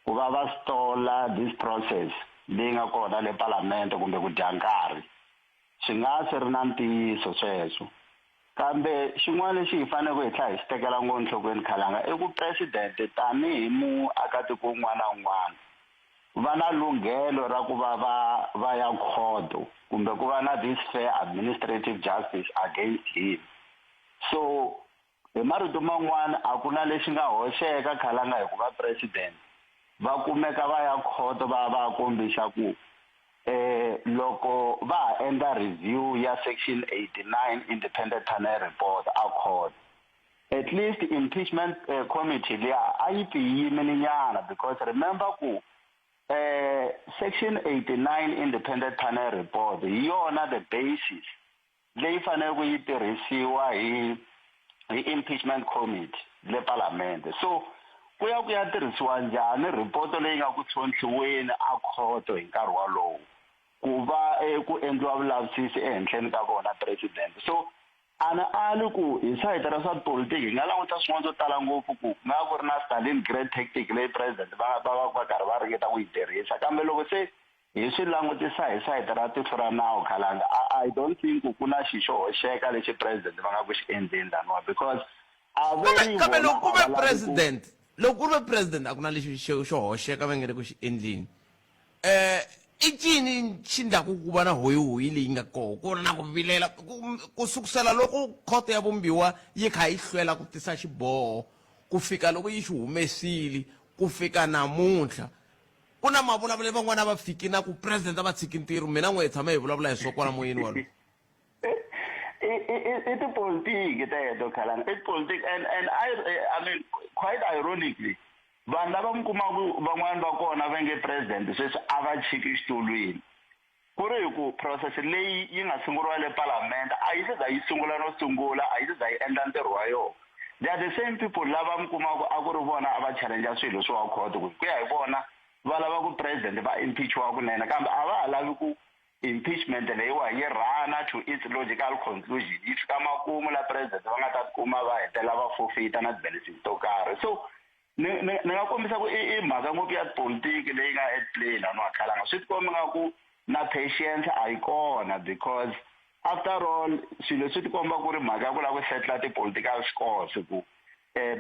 ku va va stola this process leyi nga kona le Parliament kumbe ku dya nkarhi, swi nga swi ri na ntiyiso sweswo. Kambe xin'wana lexi hi faneleke hi tlhela hi xi tekela ngopfu enhlokweni Khalanga i ku president tanihi muakatiko un'wana na un'wana va na lunghelo ra ku va va va ya khoto kumbe ku va na this fair administrative justice against him. So hi marito man'wana a ku na lexi nga hoxeka Khalanga hi ku va president va kumeka va ya khoto va va kombisa ku loko va ha endla review ya section 89 independent panel report a court, at least impeachment committee liya a yi pfi yi yimile nyana, because remember ku section 89 independent panel report hi yona the basis leyi faneleke ku yi tirhisiwa hi hi impeachment committee le Parliament. So ku ya ku ya tirhisiwa njhani report leyi nga ku tlhontlhiweni a khoto hi nkarhi walowo ku va ku endliwa vulavisisi ehenhleni ka vona president? So a ni ali ku hi sayiti ra swa tipolitiki hi nga languta swin'wana swo tala ngopfu ku nga ku ri na Stalingrad tactic leyi president va va va va karhi va ringeta ku yi tirhisa, kambe loko se hi swi langutisa hi sayiti ra tihlo ra nawu Khalanga, I don't think ku na xi xo hoxeka lexi president va nga ku xi endleni laniwa, because a ve Kambe kambe vona loko ku a ve va lavi ku president, loko ku ri ve president a ku na lexi xo xo hoxeka va nge le ku xi endleni, i cini xi ndlaku ku va na hoyihoyi leyi nga koho, ku ri na ku vilela ku ku sukusela loko khoto ya vumbiwa yi kha yi hlwela ku tisa xiboho ku fika loko yi xi humesile ku fika namuntlha? Ku na mavulavulelo, van'wana a va fiki na ku president a va tshiki ntirho. Mina n'we hi tshama hi vulavula hi swo kwala moyeni walowo. I tipolitiki teto Khalanga, i tipolitiki. And I mean, quite ironically, vanhu lava mi kumaku van'wani va kona va nge president sweswi a va chiki xitulwini, ku ri hi ku process leyi yi nga sunguriwa le Parliament a yi se za yi sungula no sungula, a yi se za yi endla ntirho wa yona. They are the same people lava mi kumaku a ku ri vona a va challenge swilo swa court, ku ku ya hi vona va lava ku president va impeachiwa kunene, kambe a va ha lavi ku impeachment leyiwa yi rhana to its logical conclusion, yi fika makumu la president va nga ta tikuma va hetelela va forfeita na ti-benefits to karhi. So ni ni ni nga kombisa ku i i mhaka ngopfu ya tipolitiki leyi nga at play laniwa Khalanga. Swi tikomba nga ku na patience a yi kona, because After all, swilo swi tikomba ku ri mhaka ya ku lava ku settle ti-political scores ku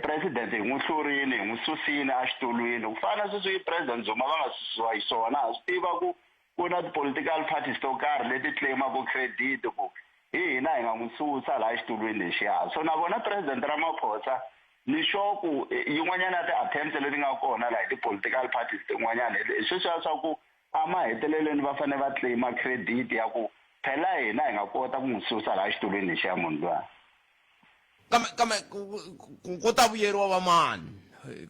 president hi n'wi hlurile, hi n'wi susile exitulwini. Ku fana na sweswi president Zuma va nga susiwa hi swona, ha swi tiva ku ku na ti-political parties to karhi leti claim-aka credit ku hi hina hi nga n'wi susa laha xitulwini lexiya. So na vona president Ramaphosa ni sure ku yin'wanyana ya ti-attempts leti nga kona laha hi ti-political parties tin'wanyana hi sweswiya swa ku a mahetelelweni va fanele va claim-a credit ya ku phela hina hi nga kota ku n'wi susa laha xitulwini lexiya munhu luya. Kambe kambe ku ta vuyeriwa va mani?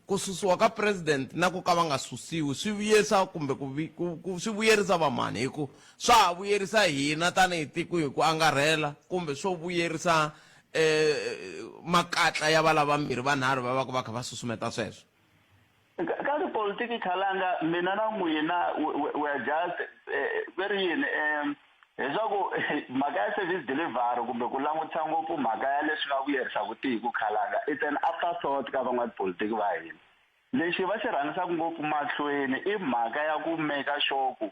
Ku susiwa ka president na ku ka va nga susiwi swi vuyerisa kumbe ku ku ku swi vuyerisa va mani? Hi ku swa ha vuyerisa hina tanihi tiko hi ku angarhela kumbe swo vuyerisa makatla ya valava vambirhi vanharhu va va ku va kha va susumeta sweswo? Ka tipolitiki khalanga mina na n'wina we are just ve ri yini leswaku mhaka ya service delivery kumbe ku langutisa ngopfu mhaka ya leswi nga vuyerisaka tiko khalanga it's an afterthought ka van'watipolitiki va hina. Lexi va xi rhangisaka ngopfu mahlweni i mhaka ya ku make sure ku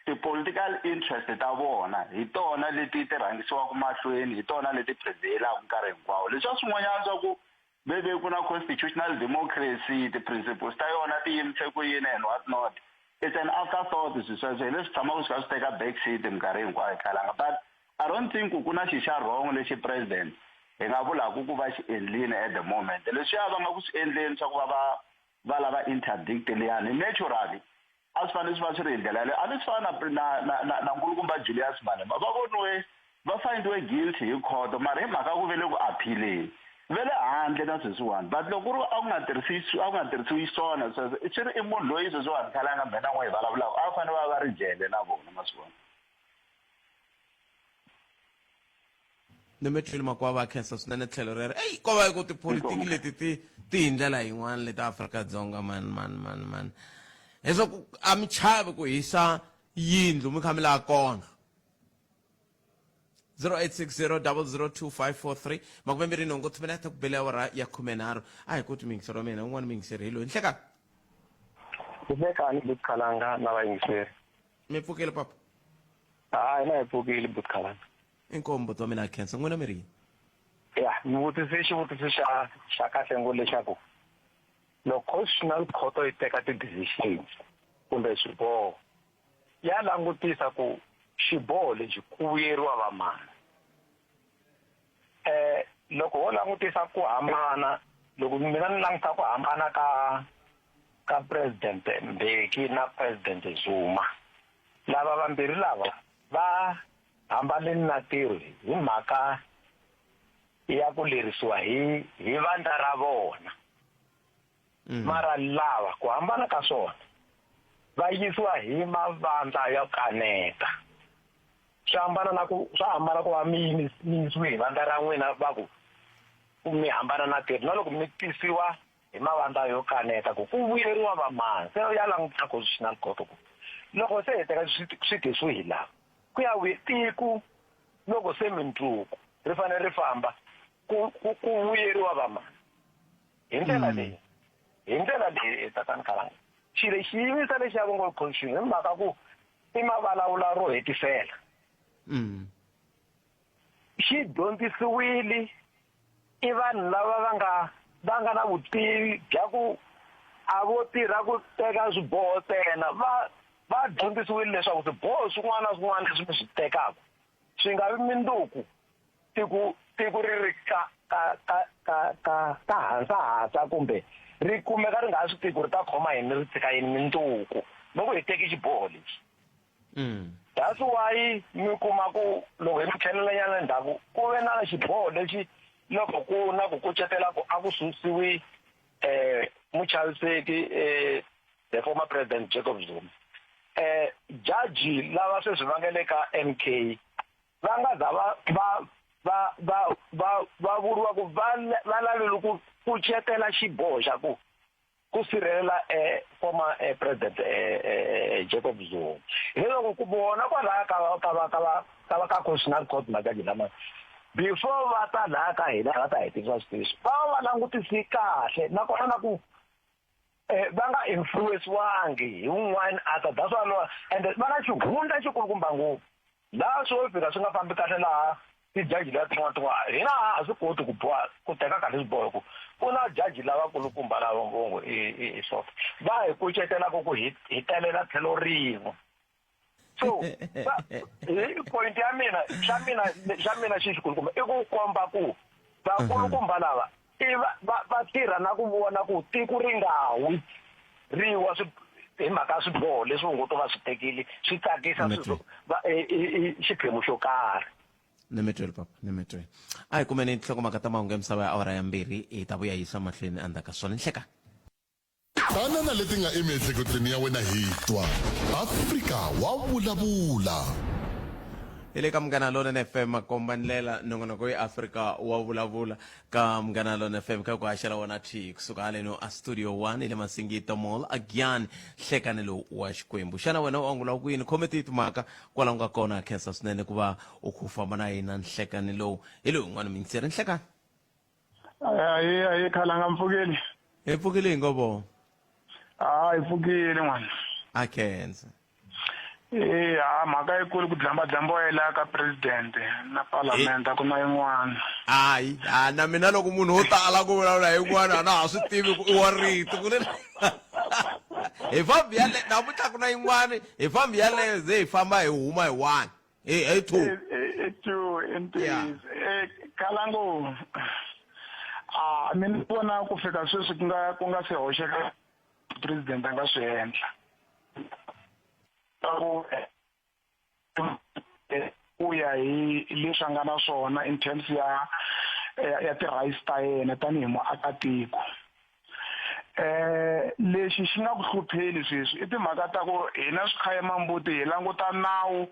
ti-political interest ta vona hi tona leti ti rhangisiwaka mahlweni, hi tona leti prevail-aka nkarhi hinkwawo. Leswiya swin'wanyana swa ku ve ku na constitutional democracy, ti-principles ta yona ti yimise ku yini and what not, it's an afterthought. Swi sweswo hi leswi tshamaka swi kha swi teka back seat minkarhi hinkwayo khalanga. But I don't think ku na xi xa wrong lexi president hi nga vulaka ku va xi endlile at the moment. Leswiya va nga ku swi endleni swa ku va va va lava interdict liyani, naturally a swi fanele swi va swi ri hi ndlela yaleyo. A ni swi fana na na na na nkulukumba Julius Malema, va voniwe va findiwe guilty hi khoto, mara hi mhaka ku ve le ku appealeni ve le handle na sweswiwani. But loko ku ri a ku nga tirhisi a ku nga tirhisiwi swona sweswo, swi ri i munhu loyi sweswiwani khale a nga mina n'we hi vulavulaka, a va fanele va va ri jele na vona, ma swi vona. Ni mi twile makwava, a khensa swinene tlhelo rero. Eyi, ko va ku tipolitiki leti ti ti hi ndlela yin'wana leti Afrika-Dzonga, man man man man, leswaku a mi chavi ku hisa yindlu mi kha mi laha kona. 0860002543 28 timinete ku bele awara ya 13. A hi koti muyingiseri wa mina un'wana, muyingiseri hi loyi. Nhlekani. Nhlekani Butkalanga na vayingiseri. Mi pfukile papa? Hayi, na hi pfukile Butkalanga. Inkomu buti wa mina, khensa. N'wina mi ri yini? Ya, mi vutise xivutiso xa xa kahle ngopfu lexaku loko constitutional court yi teka ti-decisions kumbe swiboho, ya langutisa ku xiboho lexi ku vuyeriwa va mani. Loko ho langutisa ku hambana, loko mina ni langutisa ku hambana ka ka President Mbeki na President Zuma, lava vambirhi lava va hambanile na ntirho hi mhaka ya ku lerisiwa hi hi vandla ra vona. Mara lava ku hambana ka swona va yisiwa hi mavandla yo kaneta. Swi hambana na ku swa hambana ku va mi mi yisiwe hi vandla ra n'wina va ku ku mi hambana na ntirho, na loko mi tisiwa hi mavandla yo kaneta ku ku vuyeriwa va mani. Se ya langutisa constitutional court ku loko se hi teka swi hi lava ku ya vuye tiko, loko se mindzuku ri fanele ri famba ku ku ku vuyeriwa va mani hi ndlela leyi, hi ndlela leyi. Tatani Khalanga, xilo xiyimisa lexi ya vongo constitution hi mhaka ku i mavulavula ro hetisela. Xi dyondzisiwile i vanhu lava va nga va nga na vutivi bya ku a vo tirha ku teka swiboho ntsena, va va dyondzisiwile leswaku swiboho swin'wana na swin'wana leswi mi swi tekaka swi nga vi mindzuku tiko tiko ri ri ka ka ka ka ka ka hansahansa kumbe ri kumeka ri nga ha swi tivi ku ri ta khoma yini ri tshika yini mindzuku loko hi teki xiboho lexi. That's why mi kuma ku loko hi mi tlhelela nyana endzhaku ku ve na xiboho lexi loko ku na ku kucetela ku a ku susiwi muchaviseki the former president Jacob Zuma. Jaji lava sweswi va nga le ka MK va nga za va va va va va va vuriwa ku va va lavele ku kucetela xiboho xa ku ku sirhelela former president Jacob Zuma. Hi loko ku vona kwalaya ka ka va ka va ka va ka constitutional court majaji lama before va ta laha ka hina va ta hetisa switiviso va va langutisi kahle, nakona na ku va nga influence-wangi hi wun'wana ata. That's why and va na xihundla xikulukumba ngopfu. Laha swo fika swi nga fambi kahle laha tijaji leta tin'wana tin'wana hina a ha swi koti ku boha ku teka kahle swiboho hi ku ku na jaji lavakulukumba lava vo ngo i i i soft va hi kucetelaka ku hi hi telela tlhelo rin'we so hi point ya mina xa mina xa mina xi xikulukumba i ku komba ku vakulukumba lava i va va va tirha na ku vona ku tiko ri nga wi ri wa swi hi mhaka ya swiboho leswi vo ngo to va swi tekile swi tsakisa xiphemu xo karhi. Ni mi twile papa, ni mi twile. A hi kumeni tinhlokomhaka ta mahungu ya misava ya awara ya mbirhi hi ta vuya hi yisa mahlweni endzhaku ka swona. Nhlekani. Tana na leti nga emiehleketweni ya wena hi twa. Afrika wa vulavula. Hi le ka Munghana Lonene FM makomba ndlela nongonoko i Afrika wa vulavula ka Munghana Lonene FM ka ku haxela wona thi kusuka haleno a Studio 1 hi le Masingita Mall a Giyani nhlekani lowu wa Xikwembu. Xana wena u angula ku yini? Khome tihi timhaka kwala u nga kona? Khensa swinene ku va u kha u famba na hina nhlekani lowu. Hi loyi un'wana miyingiseri nhlekani. Ayi ayi khalanga mpfukeli. Hi pfukile hi ngo vo. Ah hi pfukile n'wana. A khensa. Eh ha mhaka yikulu ku dlamba dlamboyela ka president na parliament a ku na yin'wana. Hayi, ha na mina loko munhu wo tala ku vulavula hi yin'wana a na ha swi tivi ku i wa rito ku ri hi fambi yale namuntlha ku na yin'wana hi fambi yaleyo ze hi famba hi huma hi one hi hi two. I two i ntiyiso. Eh Kalango a mina ni vona ku fika sweswi ku nga ku nga se hoxeka president a nga swi endla. Ku ku ya hi leswi a nga na swona in terms ya ya ti-rights ta yena tanihi muakatiko. Eh lexi xi nga ku hlupheni sweswi i timhaka ta ku hina swikhayemambuti hi languta nawu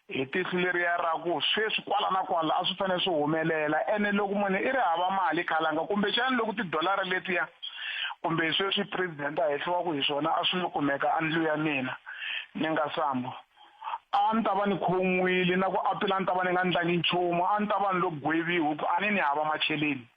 hi tihlo leriya ra ku sweswi kwala na kwala a swi fanele swi humelela ene loko munhu i ri hava mali khalanga kumbexana loko tidolara letiya kumbe sweswi president a hehliwaku hi swona a swi lo kumeka a ndlu ya mina ni nga sambo a ni ta va ni khomiwile na ku apila a ni ta va ni nga ndlangi nchumu a ni ta va ni lo gweviwa ku a ni ni hava macheleni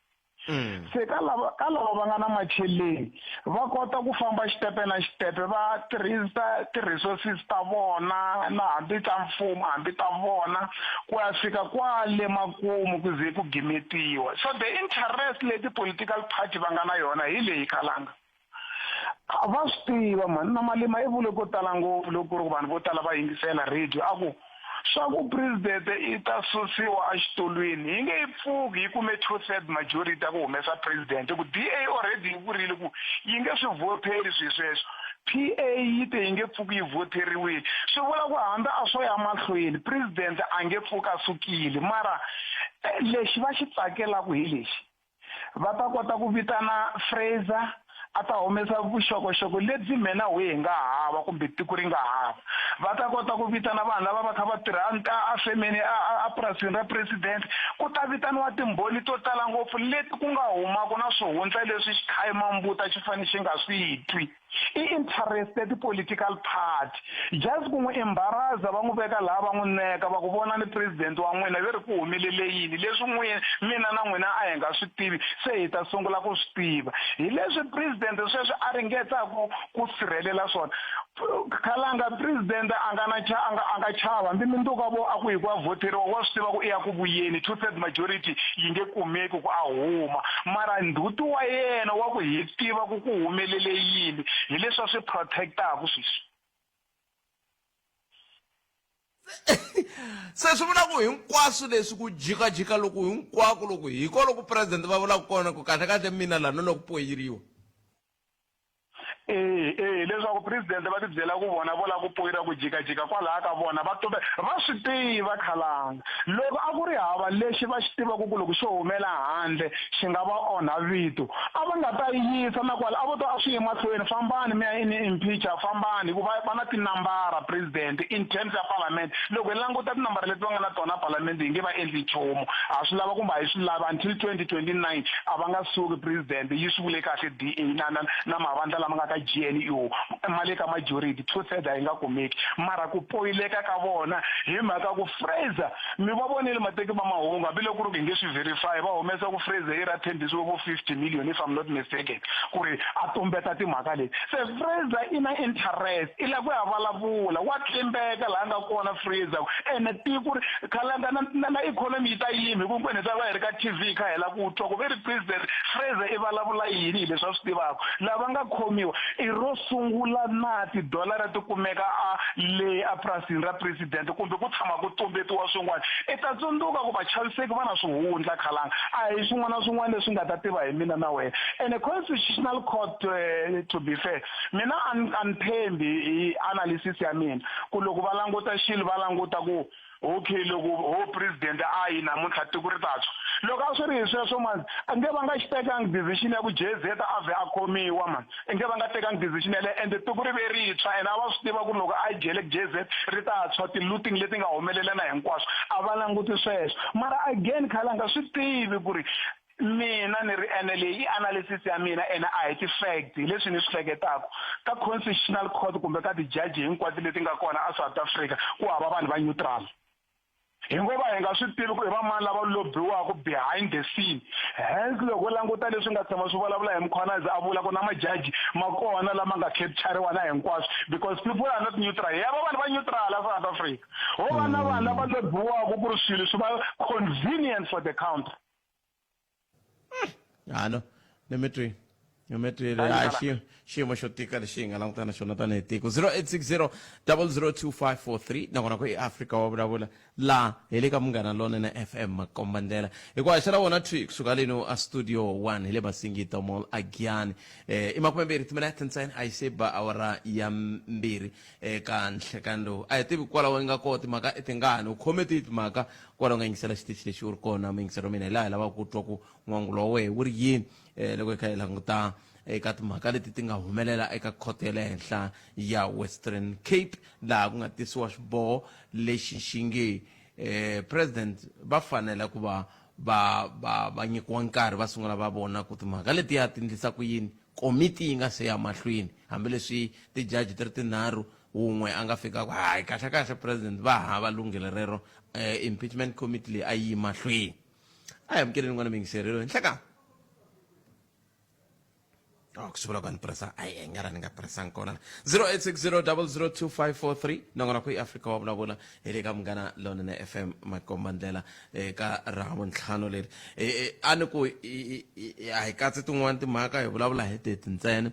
Mm. Se ka lava ka lava va nga na macheleni va kota ku famba xitepe na xitepe va tirhisa ti-resources ta vona na hambi ta mfumo hambi ta vona ku ya fika kwale makumu ku ze ku gimetiwa so the interest leti political party va nga na yona hi leyi khalanga va swi tiva mhani na malima i vule ko tala ngopfu loko ku ri ku vanhu vo tala va yingisela radio a ku swa ku president i ta susiwa exitulwini yi nge yi pfuki yi kume two third majority ya ku humesa president ku DA already yi vurile ku yi nge swi vhoteli swi sweswo PA yi te yi nge pfuki yi vhoteriwile swi vula ku hambi a swo ya mahlweni president a nge pfuki a sukile mara eh, lexi va xi tsakelaka hi lexi Va ta kota ku vitana Fraser a ta humesa vuxokoxoko lebyi mena we hi nga hava kumbe tiko ri nga hava. Va ta kota ku vitana vanhu lava va kha va tirha a femeni a purasini ra president. Ku ta vitaniwa timbhoni to tala ngopfu leti ku nga humaka na swihundla leswi xikhayimambuta xi fanele xi nga swi twi. I interest ya ti-political party just ku n'wi embarrass-a va n'wi veka laha va n'wi neka va ku vonani president wa n'wina ve ri ku humelele yini leswi n'wina mina na n'wina a hi nga swi tivi se hi ta sungula ku swi tiva hi leswi president sweswi a ringetaka ku sirhelela swona khalanga president a nga na a nga a nga chava hambi mundzuku a vo a ku hi ku a vhoteriwa wa swi tiva ku i ya ku vuyeni two third majority yi nge kumeki ku a huma mara ndzhuti wa yena wa ku hi tiva ku ku humelele yini hi leswi a swi protect-aku sweswi. Se swi vula ku hinkwaswo leswi ku jikajika loku hinkwako loku hi ko loku president va vulaka kona ku kahlekahle mina la no lo ku poyiriwa. Ee, ee, leswaku president va tibyela ku vona vo lava ku poyira ku jikajika kwalaya ka vona va tumbela va swi tiva khalanga loko a ku ri hava lexi va xi tivaka ku loko xo humela handle xi nga va onha vito a va nga ta yisa na kwala a vo to a swi ye mahlweni fambani mi ya ni impeacher fambani hikuva va na tinambara president in terms ya parliament loko hi languta tinambara leti va nga na tona parliament hi nge va endli nchumu ha swi lava kumbe a hi swi lavi until 2029 a va nga suki president yi swi vule kahle DA na na na mavandla lama nga ka ka GNU mali ka majority two third a yi nga kumeki mara ku poyileka ka vona hi mhaka ku Fraser mi va vonile mateki va mahungu hambiloko ku ri ku hi nge swi verify va humesa ku Fraser i ra tshembisiwe vo 50 million if I'm not mistaken ku ri a tumbeta timhaka leti se Fraser i na interest i lava ku ya vulavula wa tlimbeka laha nga kona Fraser ene tiko ri khalanga na, na, na economy yi ta yima hi ku hinkwenu hi ta va hi ri ka TV hi kha hi lava ku twa ku ve ri president Fraser i vulavula yini hi leswi a swi tivaka lava nga khomiwa i ro sungula na tidolara ti kumeka a le epurasini ra president kumbe ku tshama ku tumbetiwa swin'wana i ta tsundzuka ku vachaviseki va na swihundla khalanga a hi swin'wana na swin'wana leswi nga ta tiva hi mina na wena ene constitutional court eh, to be fair mina a ni tshembi hi analysis ya mina ku loko va languta xilo va languta ku okay loko ho president a yi namuntlha tiko ri ta tshwa loko a swi ri hi sweswo mani a nge va nga xi tekangi decision ya ku jz a vhe a khomiwa mani i nge va nga tekangi decision yaleyo ende tiko ri ve ritshwa ene a va swi tiva ku loko a yi jele jz ri ta tshwa ti-looting leti nga humelela na hinkwaswo a va languti sweswo mara again khalanga swi tivi ku ri mina ni ri ene leyi i analysis ya mina ene a hi ti-fact hi leswi ni swi hleketaka ka constitutional court kumbe ka ti-judge hinkwato leti nga kona a South Africa ku hava vanhu va neutral hi ngo va hi nga swi tivi ku i va mani lava lobiwaka behind the scene hence loko u languta leswi nga tshama swi vulavula hi Mkhwanazi a vula ku na majaji ma kona lama nga capturiwa na hinkwaswo because people are not neutral ya va vanhu va neutral a South Africa ho va na vanhu lava lobiwaka ku ri swilo swi va convenient for the country hano ni mi twi ni mi twile hayi xiyimo xiyimo xo tika lexi hi nga langutana na xona tanihi tiko 0860 002543 nakona ku i afrika wa vulavula laha hi le ka munghana lonene fm makomba ndlela hikuva hi xela wona thwi kusuka leno a studio 1 hi le masingita mall a giyani eh, i makumembirhi timinete ntsena a yi se ba awara ya mbirhi eka nhlekani lowu a hi tivi kwalaho yi nga kona timhaka i tingani u khome tihi timhaka kwalaho nga yingisela xitichi lexi u ri kona muyingiseri wa mina hi laha hi lavaka ku twa ku n'wangulo wa wehe wu ri yini um loko hi kha hi languta eka timhaka leti ti nga humelela eka khoto ya le henhla ya western cape laha ku nga tisiwa xiboho lexi xi nge um president va fanele ku va va va va nyikiwa nkarhi va sungula va vona ku timhaka letiya ti ndlisa ku yini komiti yi nga se ya mahlweni hambileswi tijaji ti ri tinharhu wun'we a nga fika ku hayi kahle kahle president va hava lunghelo rero eh, impeachment committee leyi a yi yi mahlweni a hi amukeleni n'wana muyingiseri loyi nhleka Oh, ku swi vula ku a ni pressa ayi i nga ra ni nga pressangi kona 0860002543 nakona ku i afrika wa vulavula hi le ka munghana lonene fm makomba ndlela eka ravuntlhanu leri eh, eh, a ni ku a hi katsi tin'wana timhaka hi vulavula hi teti ntsena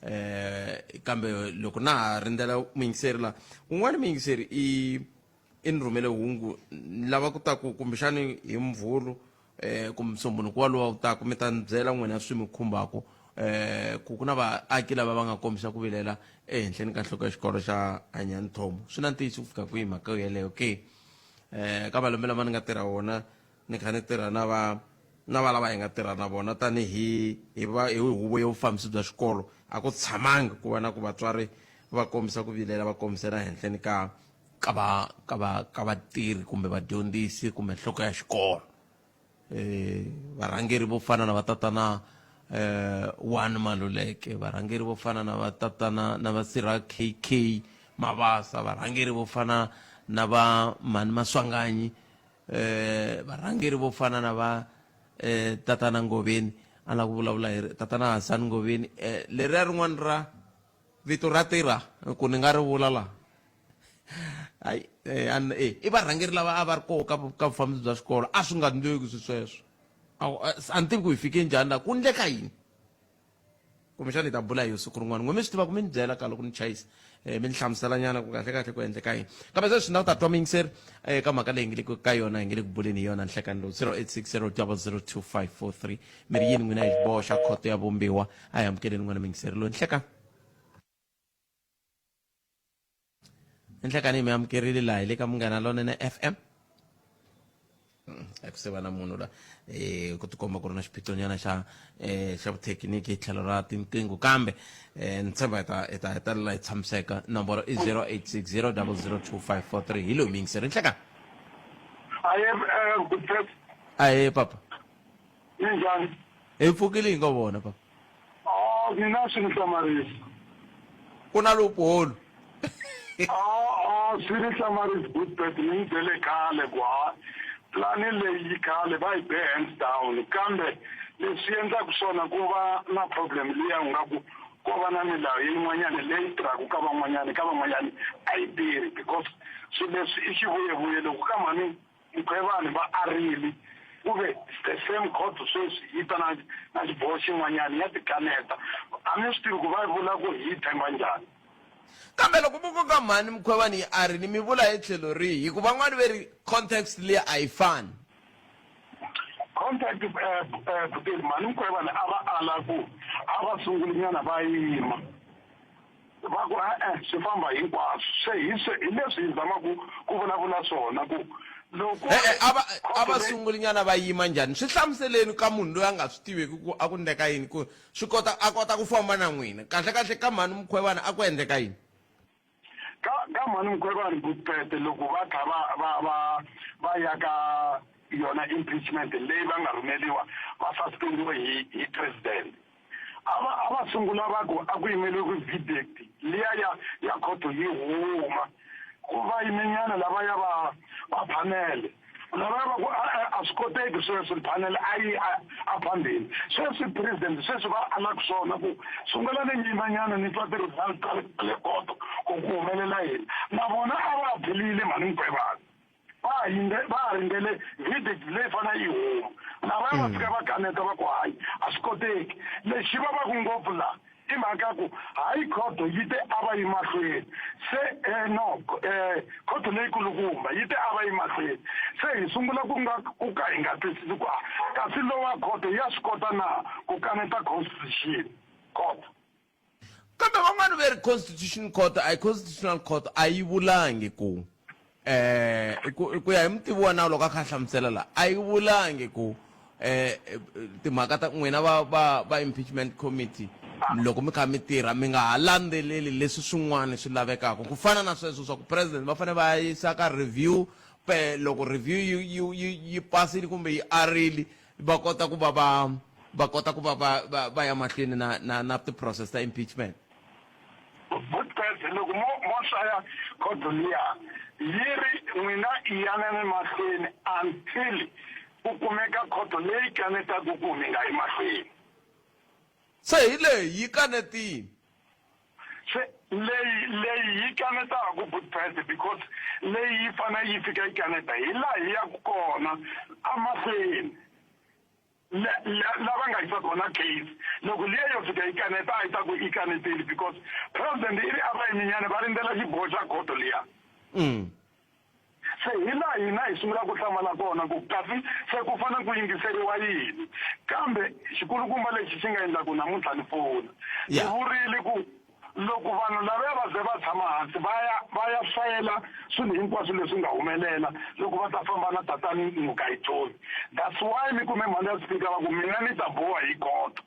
eh kambe loko na ha rindzela muyingiseri la un'wana muyingiseri i i ni rhumele hungu ni lava ku ta ku kumbexani hi mvhulu eh kumbe nsombuluko walowa wu taku mi ta ni byela n'wina swi mi khumbaka eh ku ku na vaaki lava va nga kombisa ku vilela ehenhleni ka nhloko ya xikolo xa Hanyani Thomo swi na ntiyiso ku fika kwihi mhaka yeleyo ke eh ka malembe lama ni nga tirha wona ni kha ni tirha na va na va lava hi nga tirha na vona tanihi hi va hi huvo ya vufambisi bya xikolo a ku tshamangi ku va na ku vatswari va kombisa ku vilela va kombisela henhleni ka ka va ka va ka vatirhi kumbe vadyondzisi kumbe nhloko ya xikolo eh varhangeri vo fana na vatatana eh one maluleke varhangeri vo fana na vatatana na vasirha KK Mabasa varhangeri vo fana na va mhani Maswanganyi eh varhangeri vo fana na va eh tatana Ngoveni a lava ku vulavula hi tatana Hasani Ngoveni eh leriya rin'wana ra vito ra tirha ku ni nga ri vula la hayi eh, eh, i varhangeri lava a va ri koho ka ka vufambisi bya xikolo a swi nga ndleki swi sweswo a ni tivi ku hi fike njhani la ku ndleka yini kumbexana hi ta bula hi yo siku rin'wana n'we mi swi tiva ku mi ni byela ka loko ni chayisa um mi ni hlamuselanyana ku kahle kahle ku endleka yini kambe sweswi na ku ta twa muyingiseri um ka mhaka leyi nge le ka yona hi nge le ku buleni hi yona nhlekani lowu 0860 002 543 mi ri yini n'wina hi xiboho xa khoto ya vumbiwa a hi amukeleni n'wana muyingiseri loyi nhlekani nhlekani mi amukerile laha hi le ka munghana lonene fm a ku se va na munhu la eh ku tikomba ku ri na xiphiqonyana xa eh xa vuthekiniki hi tlhelo ra tinqingho kambe eh ni tshemba hi ta hi ta hetelela hi tshamiseka nomboro i 0860 002543 hi loyi muyingiseri nhlekani Aye, eh, good day. ahe papa Minjhani? hi pfukile hi ngo vona papa Oh, mina swi ni hlamarisa. Ku na loophole. A swi ni hlamarisi Goodbet ni n'wi byele khale ku ha plani leyi yi khale va yi be hands down kambe leswi endlaka swona ku va na problem liya u nga ku ko va na milawu yin'wanyana leyi tirhaka ka van'wanyana ka van'wanyana a yi tirhi because swilo leswi i xivuyevuye loko ka mhani Mkhwevani va arile ku ve the same court sweswi yi ta na na xiboho xin'wanyana ya tikaneta a ni swi tivi ku va vula ku hi yi tshemba njhani. Kambe loko mi ku ka mhani Mkhwevani yi arile mi vula hi tlhelo rihi hi ku van'wani ve ri context liya a yi fani. Context buti mhani Mkhwevani a va ala ku a va sunguli nyana va yima. Va ku, E-e, swi famba hinkwaswo. Se hi swe, hi leswi hi zamaka ku vulavula swona, ku loko E-e, a va, a va khoto leyi. sungulinyana va yima njhani? Swi hlamuseleni ka munhu loyi a nga swi tiveki ku a ku ndleka yini, ku swi kota, a kota ku famba na n'wina. Kahle-kahle ka mhani Mkhwevana a ku endleka yini? Ka, ka mhani Mkhwevani, Gutpete, loko va kha va, va, va, va ya ka yona impeachment leyi va nga rhumeliwa, va suspendiwe hi, hi president. A va, a va sungula va ku a ku yimeriwe ku verdict liya ya, ya khoto yi huma. Ku va yimenyana lavaya va, va phanele. Lavaya va ku, E-e, a swi koteki sweswo, phanele a yi a, a phambeni. Sweswi president sweswi va alaka swona ku sungula ni yimanyana ni twa ti-results ta le, ta le khoto ku ku humelela yini. Na vona a va appeal-ile mhani Mkhwebane. Va ha yinde va ha rindzele verdict leyi fanele yi huma. Lavaya va fika va kaneta va ku hayi a swi koteki. Lexi vavaka ngopfu la i mhaka ya ku high court yi te a va yi mahlweni se no khoto leyikulukumba yi te a va yi mahlweni se hi sungula ku nga ku ka hi nga twisisi ku a kasi lower court ya swi kota na ku kaneta constitution court. Kambe van'wana ve ri constitution court a yi constitutional court a yi vulangi ku eh ku ya hi mutivi wa nawu loko a kha a hlamusela la a yi vulangi ku eh timhaka ta n'wina va va va impeachment committee loko mi kha mi tirha mi nga ha landzeleli leswi swin'wana swi lavekaka ku fana na sweswo swa ku president va fanele va yisa ka review pe loko review yi yi yi yi pasile kumbe yi arile va kota ku va va va kota ku va va va va ya mahlweni na na na ti-process ta impeachment. Good loko mo mo hlaya khodo liya yi ri n'wina yanani mahlweni until ku kumeka khoto leyi kanetaka ku mi nga yi mahlweni. Se hi leyi yi kanetile. Se leyi leyi yi kanetaka good Pet because leyi yi fanele yi fika yi kaneta hi laha hi yaku kona emahlweni la la la va nga yisa kona case loko liya yo fika yi kaneta a yi ta ku yi kanetile because president i ri a va yiminyana va rindzela xiboho xa khoto liya. Se hi laha hina hi sungula ku hlamala kona ku kasi se ku fanele ku yingiseriwa yini. Kambe xikulukumba lexi xi nga endla ku namuntlha ni fona, ni vurile ku loko vanhu lavaya va ze va tshama hansi va ya va ya hlayela swilo hinkwaswo leswi nga humelela loko va ta famba na tatani Ngcukaitobi. That's why mi kume mhani ya speaker va ku mina ni ta boha hi khoto.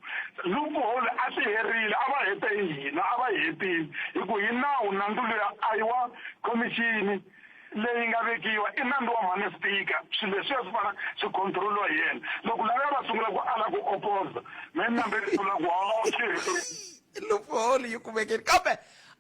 Loophole a swi herile, a va hete hi hina, a va hi hetile hi ku hi nawu nandzu luya a yi wa Khomixini leyi nga vekiwa i nandzu wa mhani Speaker. Swilo leswiya swi fana swi control-iwa hi yena. Loko lavaya va sungula ku ala ku opposer, mehe ni nambe ni vula ku ha swi herile. Loophole yi kumekile kambe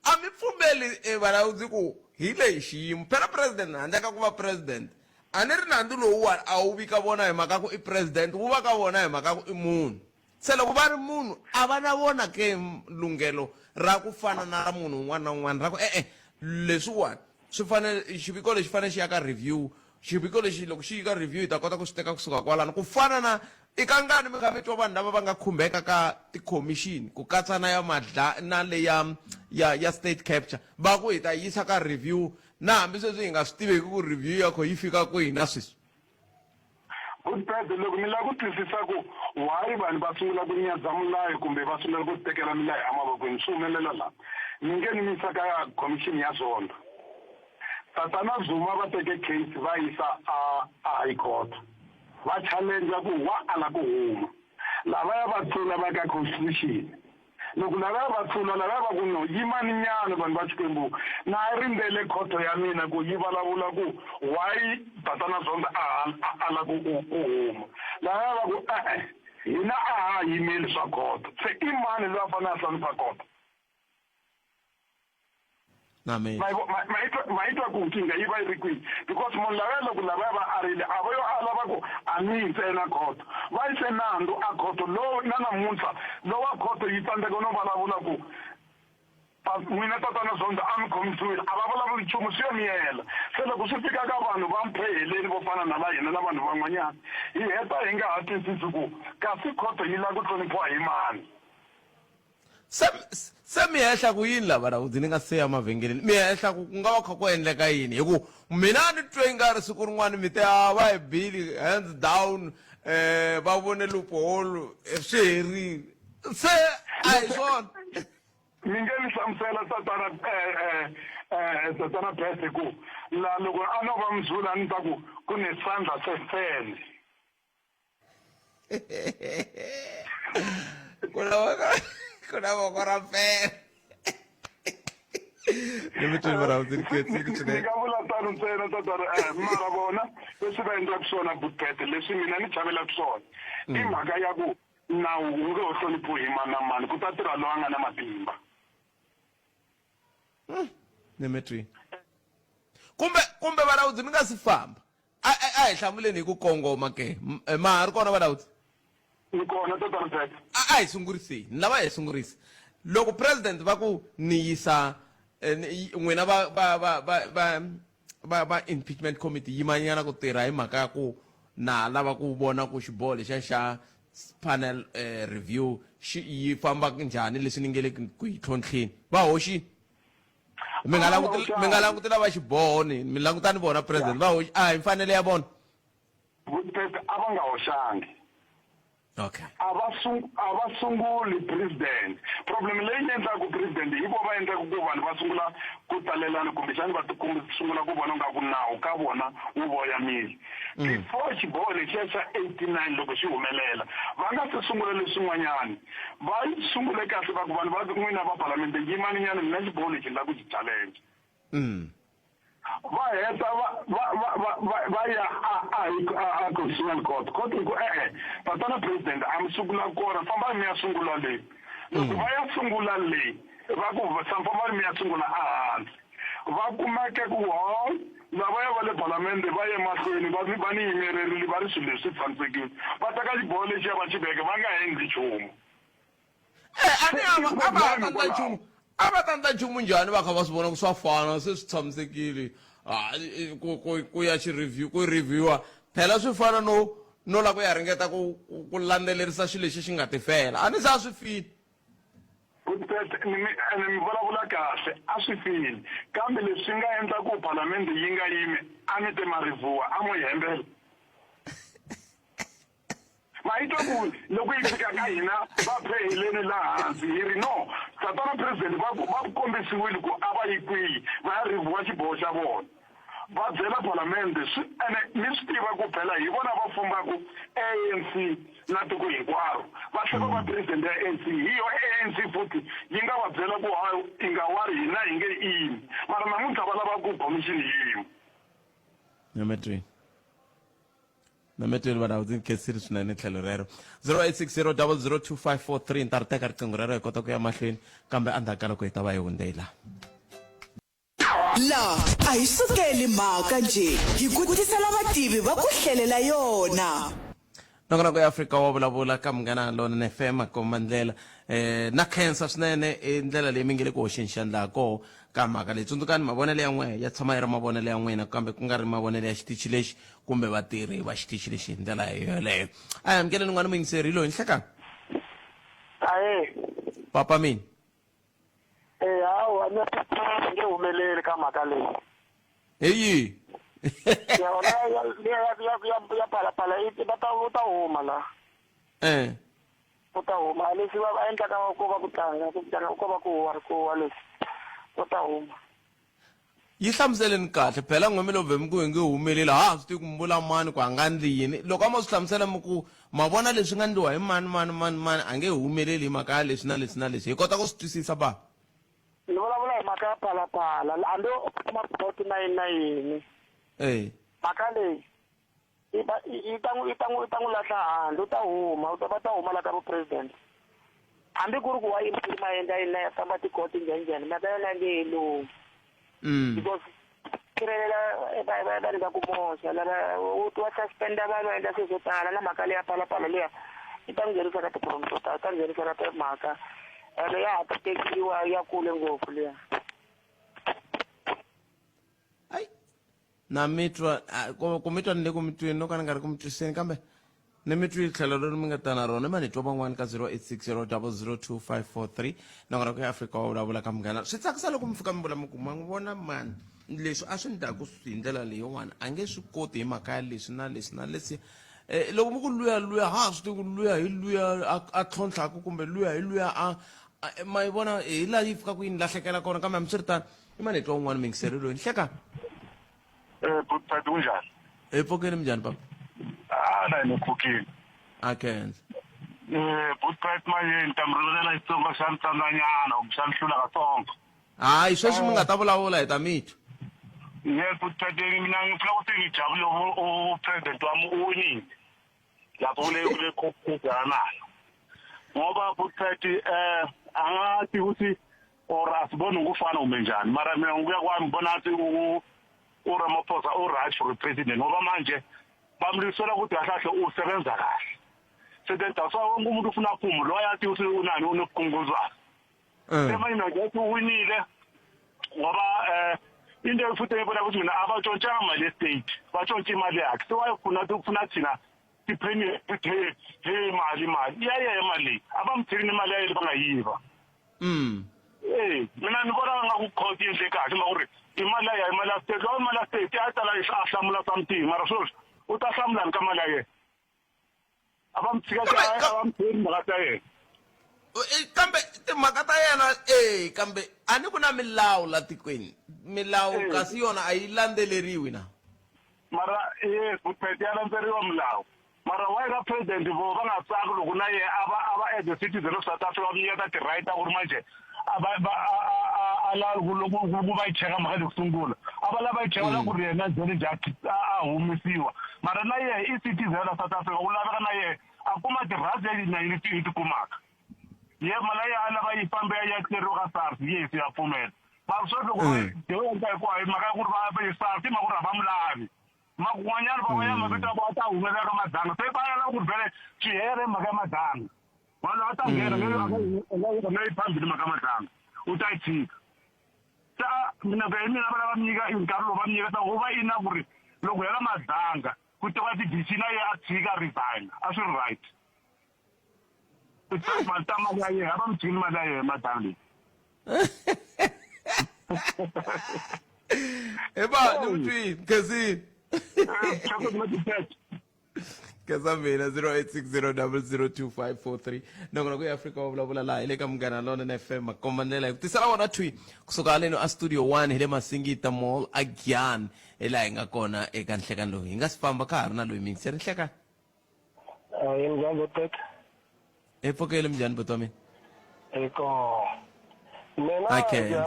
a mi pfumeli valawudzi ku hi leyi xiyimo. Phela president handle ka ku va president a ni ri nandzu lowuwani a wu vi ka vona hi mhaka ku i president wu va ka vona hi mhaka ku i munhu. Se loko va ri munhu a va na vona ke lunghelo ra ku fana na ra munhu un'wana na un'wana ra ku e-e leswiwani swi fanele xiviko lexi fanele xi ya ka review xiviko lexi loko xi yi ka review hi ta kota ku swi teka kusuka kwalano ku fana na i kangani mi kha mi twa vanhu lava va nga khumbeka ka tikhomixini ku katsa na ya madla na le ya ya ya state capture va ku hi ta yisa ka review na hambi sweswi hi nga swi tiveki ku review ya kho yi fika kwihi na sweswi. Good Pete, loko mi lava ku twisisa ku why vanhu va sungula ku nyadza milayo kumbe va sungula ku tekela milayo emavokweni swi humelela la. Ni nge ni mi yisa ka commission ya Zondo. Tatana Zuma va teke case va yisa a a high court va challenge ku wa ala ku huma. Lavaya va tlula va ka constitution. Loko lavaya va tlula, lavaya va ku, No, yimani nyana, vanhu va Xikwembu. Na ha rindzele khoto ya mina ku yi vulavula ku why Tatana Zondo a ha a ala ku ku ku huma. Lavaya va ku, E-e, hina a ha ha yimeli swa khoto. Se i mani loyi a fanele a hlonipha khoto? Na mina. Ma yi vo- ma- ma yi twa- ma yi twa ku nkingha yi va yi ri kwihi because munhu lavaya loko lavaya va arile a va yo ala va ku a ni yi ntsena khoto va yise nandzu a khoto lowu na namuntlha lowa khoto yi tsandzeka no vulavula ku n'wina tatana Zondo a mi khomisiwile a va vulavuli nchumu swi yo miyela se loko swi fika ka vanhu va mpheheleni vo fana na va hina na vanhu van'wanyana hi heta hi nga ha twisisi ku kasi khoto yi lava ku hloniphiwa hi mani. Se se mi hehla ku yini lava Rawudzi ni nga se ya mavhengeleni mi hehla ku ku nga va kha ku endleka yini hi ku mina a ni twe nga ri siku rin'wana mi te a va hi bili hands down um va vone loophole swi herile se a hi swona. Mi nge ni hlamusela tatana tatana Beth ku la loko a no va Mzulu a ni ta ku ku ne sandla se fene. Ku na voko ku na voko ra fene. Ni mi twini mara ndzi khensile swinene. Ni nga vula tano ntsena tatana mara vona leswi va endlaka swona Butete leswi mina ni chavelaka swona i mhaka ya ku Nawu wu nge ho hloniphiwi hi mani na mani, ku ta tirha loyi a nga na matimba. Ni mi twi. Kumbe kumbe Valaudzi mi nga si famba. A a a hi hlamuleni hi ku kongoma ke. M- eh, Ma ha ri kona Valaudzi? Ni kona tatana Pete. A a hi sunguriseni. Ni lava hi sungurisa. Loko president va ku ni yisa eh, ni- yi- n'wina va va va va va va va impeachment committee yimanyana ku tirha hi mhaka ya ku na ha lava ku vona ku xiboho lexiya xa panel eh, review xi yi famba njhani leswi ni nge le ku yi tlhontlheni va hoxini mi nga languti mi nga languti lava xiboho ni mi languta ni vona president va hoxi a hi mfanelo ya vona. A va nga hoxangi. Okay. A va sung a va sunguli president. Problem leyi yi endlaku president hi vo va endlaku ku vanhu va sungula ku talelana kumbexani va tikum sungula ku vona nga ku nawu ka vona wu voyamile. Before xiboho lexiya xa 89 loko xi humelela va nga se sungula leswin'wanyani va yi sungule kahle va ku vanhu va n'wina va palamende yimani nyana mina xiboho lexi ni la ku xi challenge. Va heta va va va va va va ya a a hi a a constitutional court court yi ku e-e tatana president a mi sungula kona fambani mi ya sungula le loko va ya sungula le va ku fambani mi ya sungula ehansi va kumeke ku ho lavaya va le palamende va ye mahlweni va va ni yimererile va ri swilo leswi swi tshamisekile va teka xiboho lexiya va xi veke va nga endli nchumu. Eh, a ni a va a va ha ta ndla nchumu a va ta ndla nchumu njhani va kha va swi vona ku swa fana se swi tshamisekile Ah, i- ku ku ku ya xi review ku reviewa phela swi fana no no la ku ya ringeta ku ku- ku landzelerisa xilo lexi xi nga tifela a ni se a swi fini. Good ni mi ene mi vulavula kahle a swi fini kambe leswi nga endla ku palamende yi nga yimi a mi te marivuwa a mo yi hembela. Ma yi twa ku loko yi fika ka hina va pheheleni laha hansi hi ri no tatana president va ku va kombisiwile ku a va yi kwihi va ya reviewa xiboho xa vona va byela palamende swi ene mi swi tiva ku phela hi vona va fumbaku ANC na tiko hinkwaro va hleva va president ya ANC hi yo ANC futhi yi nga va byela ku hayi i nga wari hina hi nge yimi mara namuntlha va lava ku commission yi yima. Nyametweni. Nametweni vanhu ndzi khensile swinene tlhelo rero 0860002543 ni ta ri teka riqingho rero hi kota ku ya mahlweni kambe endzhaku ka loko hi ta va hi hundzela. La a hi sukeli mhaka njhe, hi ku tisela vativi va ku hlelela yona. Nongonoko ya Afrika wa vulavula ka Munghana Lonene FM komba ndlela eh na khensa swinene i ndlela leyi mi nge le ku hoxeni xandla ha koho ka mhaka leyi tsundzukani mavonelo ya n'wehe ya tshama yi ri mavonelo ya n'wina kambe ku nga ri mavonelo ya xitichi lexi kumbe vatirhi va xitichi lexi hi ndlela yoleyo a hi amukeleni n'wana muyingiseri hi loyi nhlekani Ahee. papa mina Eh hawa ni nge humeleli ka mhaka leyi. Hi yihi? Yona ya ya ya ya ya phalaphala yi va ta u ta huma la. Eh. U ta huma leswi va va endlaka ko va ku tlanga ku tlanga ko va ku huwa ri ku huwa leswi. U ta huma. Yi hlamuseleni kahle phela n'we mi lo vhe mi ku hi nge humeleli ha ha swi tivi ku mi vula mani ku a nga ndli yini loko a mo swi hlamusela mi ku ma vona leswi nga ndliwa hi mani mani mani mani a nge humeleli hi mhaka ya leswi na leswi na leswi hi kota ku swi twisisa ba. Ni vulavula hi mhaka ya phalaphala hambi o kuma plot na yini na yini. Eh. Mhaka leyi yi ta yi ta n'wi yi ta n'wi yi ta n'wi lahla handle u ta huma u ta va ta huma la ka vu president hambi ku ri ku wa yima yima endla yini na ya famba tikoti njhani njhani mhaka yona a nge he lunghi. Because sirhelela vanhu va ku moxa lava wa suspenda vanhu va endla swilo swo tala na mhaka leya palapala liya yi ta nghenisa ka tipromu to tala, yi ta nghenisa ka timhaka ene ya ha ta tekiwa ya kule ngopfu liya. Na mi twa ku mi twa ni le ku mi tweni no ka ni nga ri ku mi twiseni kambe ni mi twi tlhelo leri mi nga ta na rona ma ni twa van'wani ka 0860 002543 nakona ku ya Afrika wa vulavula ka munghana swi tsakisa loko mi fika mi vula mi ku ma n'wi vona mani leswi a swi ni daku hi ndlela leyiwani a nge swi koti hi mhaka ya leswi na leswi na leswi. Loko mi ku luya luya ha swi tivi ku luya hi luya a tlhontlhaku kumbe luya hi luya a ma yi vona hi laha yi fikaka yi ni lahlekela kona kambe hambiswiritano i mani hi twa un'wana muyingiseri loyi nhleka. Bhuti kunjani? Hi pfukile minjhani papa? Ah, na ni pfukile. A khensa. Bhuti Mayeni ni ta mi rivalela Xitsonga xa ni tsandzanyana kumbe xa ni hlula katsongo. Hayi sweswi mi nga ta vulavula hi ta mi twa. Yes, Bhuti mina ngifuna ukuthi ngijabule u president wami uwinile. Lapho kule kule khuphuka nayo. Ngoba Bhuti angathi ukuthi or asiboni ukufana kumbe njani mara mina ngokuya kwami ngibona ngathi uRamaphosa u-right for president ngoba manje bamlisela ukuthi kahle kahle usebenza kahle sebenza so wonke umuntu ufuna aphume lo ayathi ukuthi unani unobukhunguzwana semanje mina ngiyathi uwinile ngoba into futhi engibona ukuthi mina abatshontshanga imali ye-state batshontshe imali yakhe so wayefuna ufuna thina siphenye he he mali imali iyaye imali le abamthini imali yaye bangayiva. Mina ni vona nga ku court yi endle kahle mhaka ku ri i mali ya yena imali ya state loko imali ya state a ta la a hlamula something mara sweswi u ta hlamulani ka mali ya yena a va mi tshika a va mi tshiki timhaka ta yena. Kambe timhaka ta yena e kambe a ni ku na milawu la tikweni milawu kasi yona a yi landzeleriwi na. Mara yes Bhuti ya landzeriwa milawu mara why ka president vo va nga tsaki loko na yena a va a va as a citizen of South Africa va mi nyiketa ti-right ta ku ri manje a va va a a a a la ku loko ku va yi cheka mhaka leyi ku sungula a va lava yi cheka la ku ri yena njhani njhe a a humesiwa mara na yena i citizen ya la South Africa u laveka na yena a kuma ti-rights leti na yena ti ti kumaka ye mali ya yena a lava yi fambe ya ya cleariwa ka SARS yes ya pfumela mara sweswi loko va yi endla hinkwayo hi mhaka ya ku ri va yi SARS i mhaka ku ri a va mu lavi makun'wanyana van'wanyana mavito ya vona a ta humelela ka Madlanga se va lava ku ri vhele swi hela hi mhaka ya Madlanga vanhu a ta nghena nga yi phambili mhaka ya Madlanga u ta yi tshika se a mina ku ya hi mina va lava mi nyika nkarhi lowu va mi nyika u va ina ku ri loko hela Madlanga ku tekiwa ti-decision na yena a tshika a resign a swi ri right mali ta mali ya yena a va mi tshikini mali ya yena Madlanga leyi. Eba ni ku twini khensini khensa mina 0860002543 nakona ku ya Afrika wa vulavula laha hi le ka Munghana Lonene FM makomba ndlela hi ku tisela wona thwi kusuka haleno a studio 1 hi le Masingita Mall a Giyani hi laha hi nga kona eka nhlekani lowu hi nga si famba ka ha ri na loyi miyingiseri nhlekani. Minjhani Boteka? Hi pfukile minjhani buti wa mina? Hi kona. Mina hi ku ya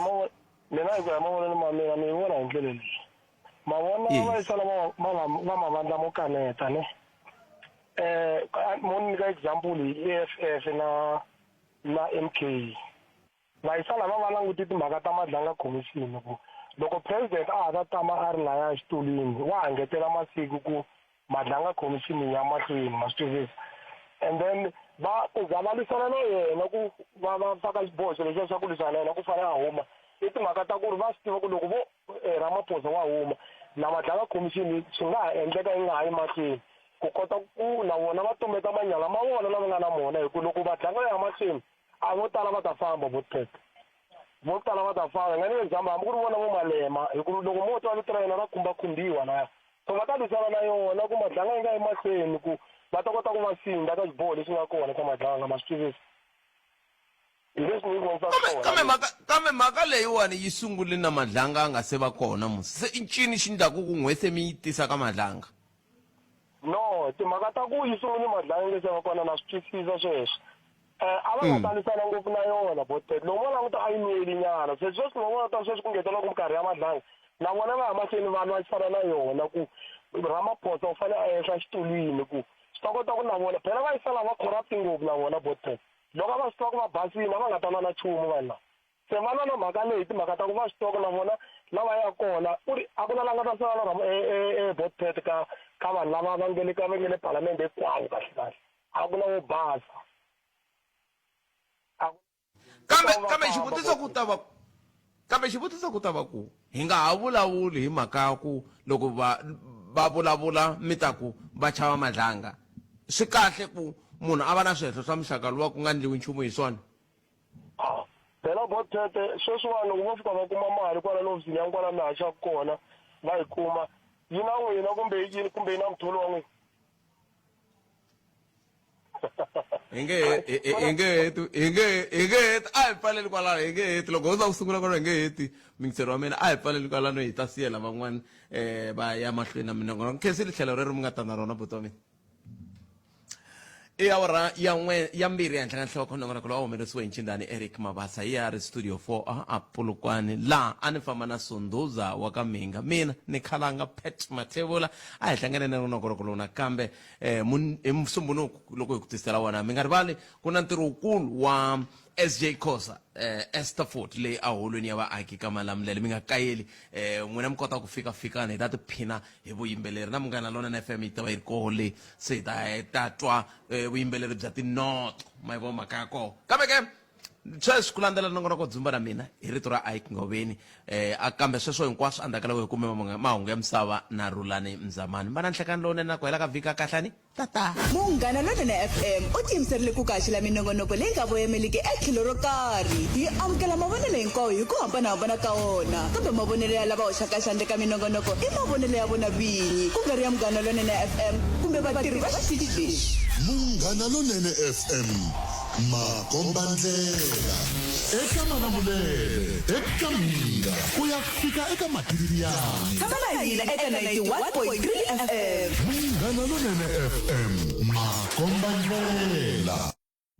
mina hi ku ya mavonelo ma mina ni yi vona hi ndlela leyi. Ma vona va yisa lava va mavandla mo kaneta ne. Mo ni nyika example hi EFF na na MK. Vayisa lava va languti timhaka ta Madlanga Commission ku loko President a ha ta tama a ri laya exitulwini wa ha ngetela masiku ku Madlanga Commission yi ya mahlweni ma swi twisisa and then va ku za va lwisana na yena ku va va faka xiboho xelexiya xa ku lwisana na yena ku fanele a huma i timhaka ta ku ri va swi tiva ku loko vo Ramaphosa wa huma na Madlanga Commission swi nga ha endleka yi nga ha yi mahlweni ku kota ku na vona va tumbeta manyala ma vona lama nga na mona hi ku loko Madlanga ya mahlweni A vo tala va ta famba Botpet. Vo tala va ta famba. Hi nga nyika example hambi ku ri vona vo Malema hi ku loko mo twa vito ra yena ra khumbakhumbiwa laya. So va ta lwisana na yona ku Madlanga yi nga yi mahlweni ku va ta kota ku va sindza ka xiboho lexi nga kona xa Madlanga ma swi twisisa. Hi leswi ni vonisaka Kambe kambe mhaka kambe mhaka leyiwani yi sungule na Madlanga a nga se va kona musi. Se i ncini xi ndlaku ku n'we se mi yi tisa ka Madlanga? No, timhaka ta ku yi sungule Madlanga yi nge se va kona na swi twisisa sweswo. A va nga ta lwisana ngopfu na yona Botpet loko mo languta a yi nweli nyana se sweswi ma vona ta sweswi ku ngetela ku minkarhi ya Madlanga na vona va ya mahlweni va lwisana na yona ku Ramaphosa u fanele a ehla xitulwini ku swi ta kota ku na vona phela va yisala va corrupt ngopfu na vona Botpet loko a va swi tiva ku va basile a va nga ta lwa na nchumu vanhu lava. Se va lwa na mhaka leyi timhaka ta ku va swi tiva ku na vona lava ya kona u ri a ku na la nga ta sala na botpet ka ka vanhu lava va nge le ka va nge le palamende hinkwavo kahle kahle a ku na wo basa. Kambe kambe xivutiso ku ta va kambe xivutiso ku ta va ku hi nga ha vulavuli hi mhaka ya ku loko va va vulavula mi ta ku va chava madlanga swi kahle ku munhu a va na swihehlo swa muxaka luwa ku nga endliwi nchumu hi swona. Phela Botete sweswiwani loko vo fika va kuma mali kwala le hofisini ya kwala mi haxaka kona va yi kuma yi na n'wina kumbe yi kumbe yi na mutholi wa n'wina. Hi nge hi nge heti hi nge hi nge heti a hi pfaleli kwalano hi nge heti loko ho za ku sungula kwalano hi nge heti mingiseri wa mina a hi pfaleli kwalano hi ta siyela van'wana um va ya mahlweni na minongonoko khensile tlhelo rero mi nga ta na rona buti wa mina. I awara ya n'we ya mbirhi ehenhla ka nhloko nongonoko lowu a humelerisiwe hi nchindani Eric Mabasa hi ya ri studio 4 a Polokwane laha a ni famba na Sunduza wa ka Mhinga mina ni khalanga Pat Mathebula a hi hlangane na nongonoko lowu nakambe eh, hi Musumbunuku loko hi ku tisela wona mi nga rivali ku na ntirho wukulu wa SJ Khosa eh, Esther Ford leyi a holweni ya vaaki ka Malamulele mi nga kayeli eh, n'wina mi kota ku fika fikani hi ta tiphina hi vuyimbeleri na Munghana Lonene FM yi ta va yi ri koho le se hi ta hi ta twa eh, vuyimbeleri bya tinoto ma yi vona mhaka ya koho kambe ke sweswi ku landzela nongonoko dzumba na mina hi rito ra Ike Ngoveni eh, a kambe sweswo hinkwaswo endzhaku ka loko hi kume mahungu ya misava na Rhulani Mzamani va na nhlekani lowunene na ku hela ka vhiki ka kahlani Tata. Munghana Lonene FM u tiyimiserile ku ku haxela minongonoko leyi nga voyemeliki etlhelo ro karhi. Hi amukela mavonelo hinkwawo hi ku hambana-hambana ka wona, kambe mavonelo ya lava hoxaka xandla eka minongonoko i mavonelo ya vona vinyi, ku nga ri ya Munghana Lonene FM kumbe vatirhi va xitichi lexi. Munghana Lonene FM, makombandlela eka Malamulele, eka Mhinga ku ya fika eka Matiyani. Tshama na hina eka 91.3 FM. Munghana Lonene FM, makombandlela.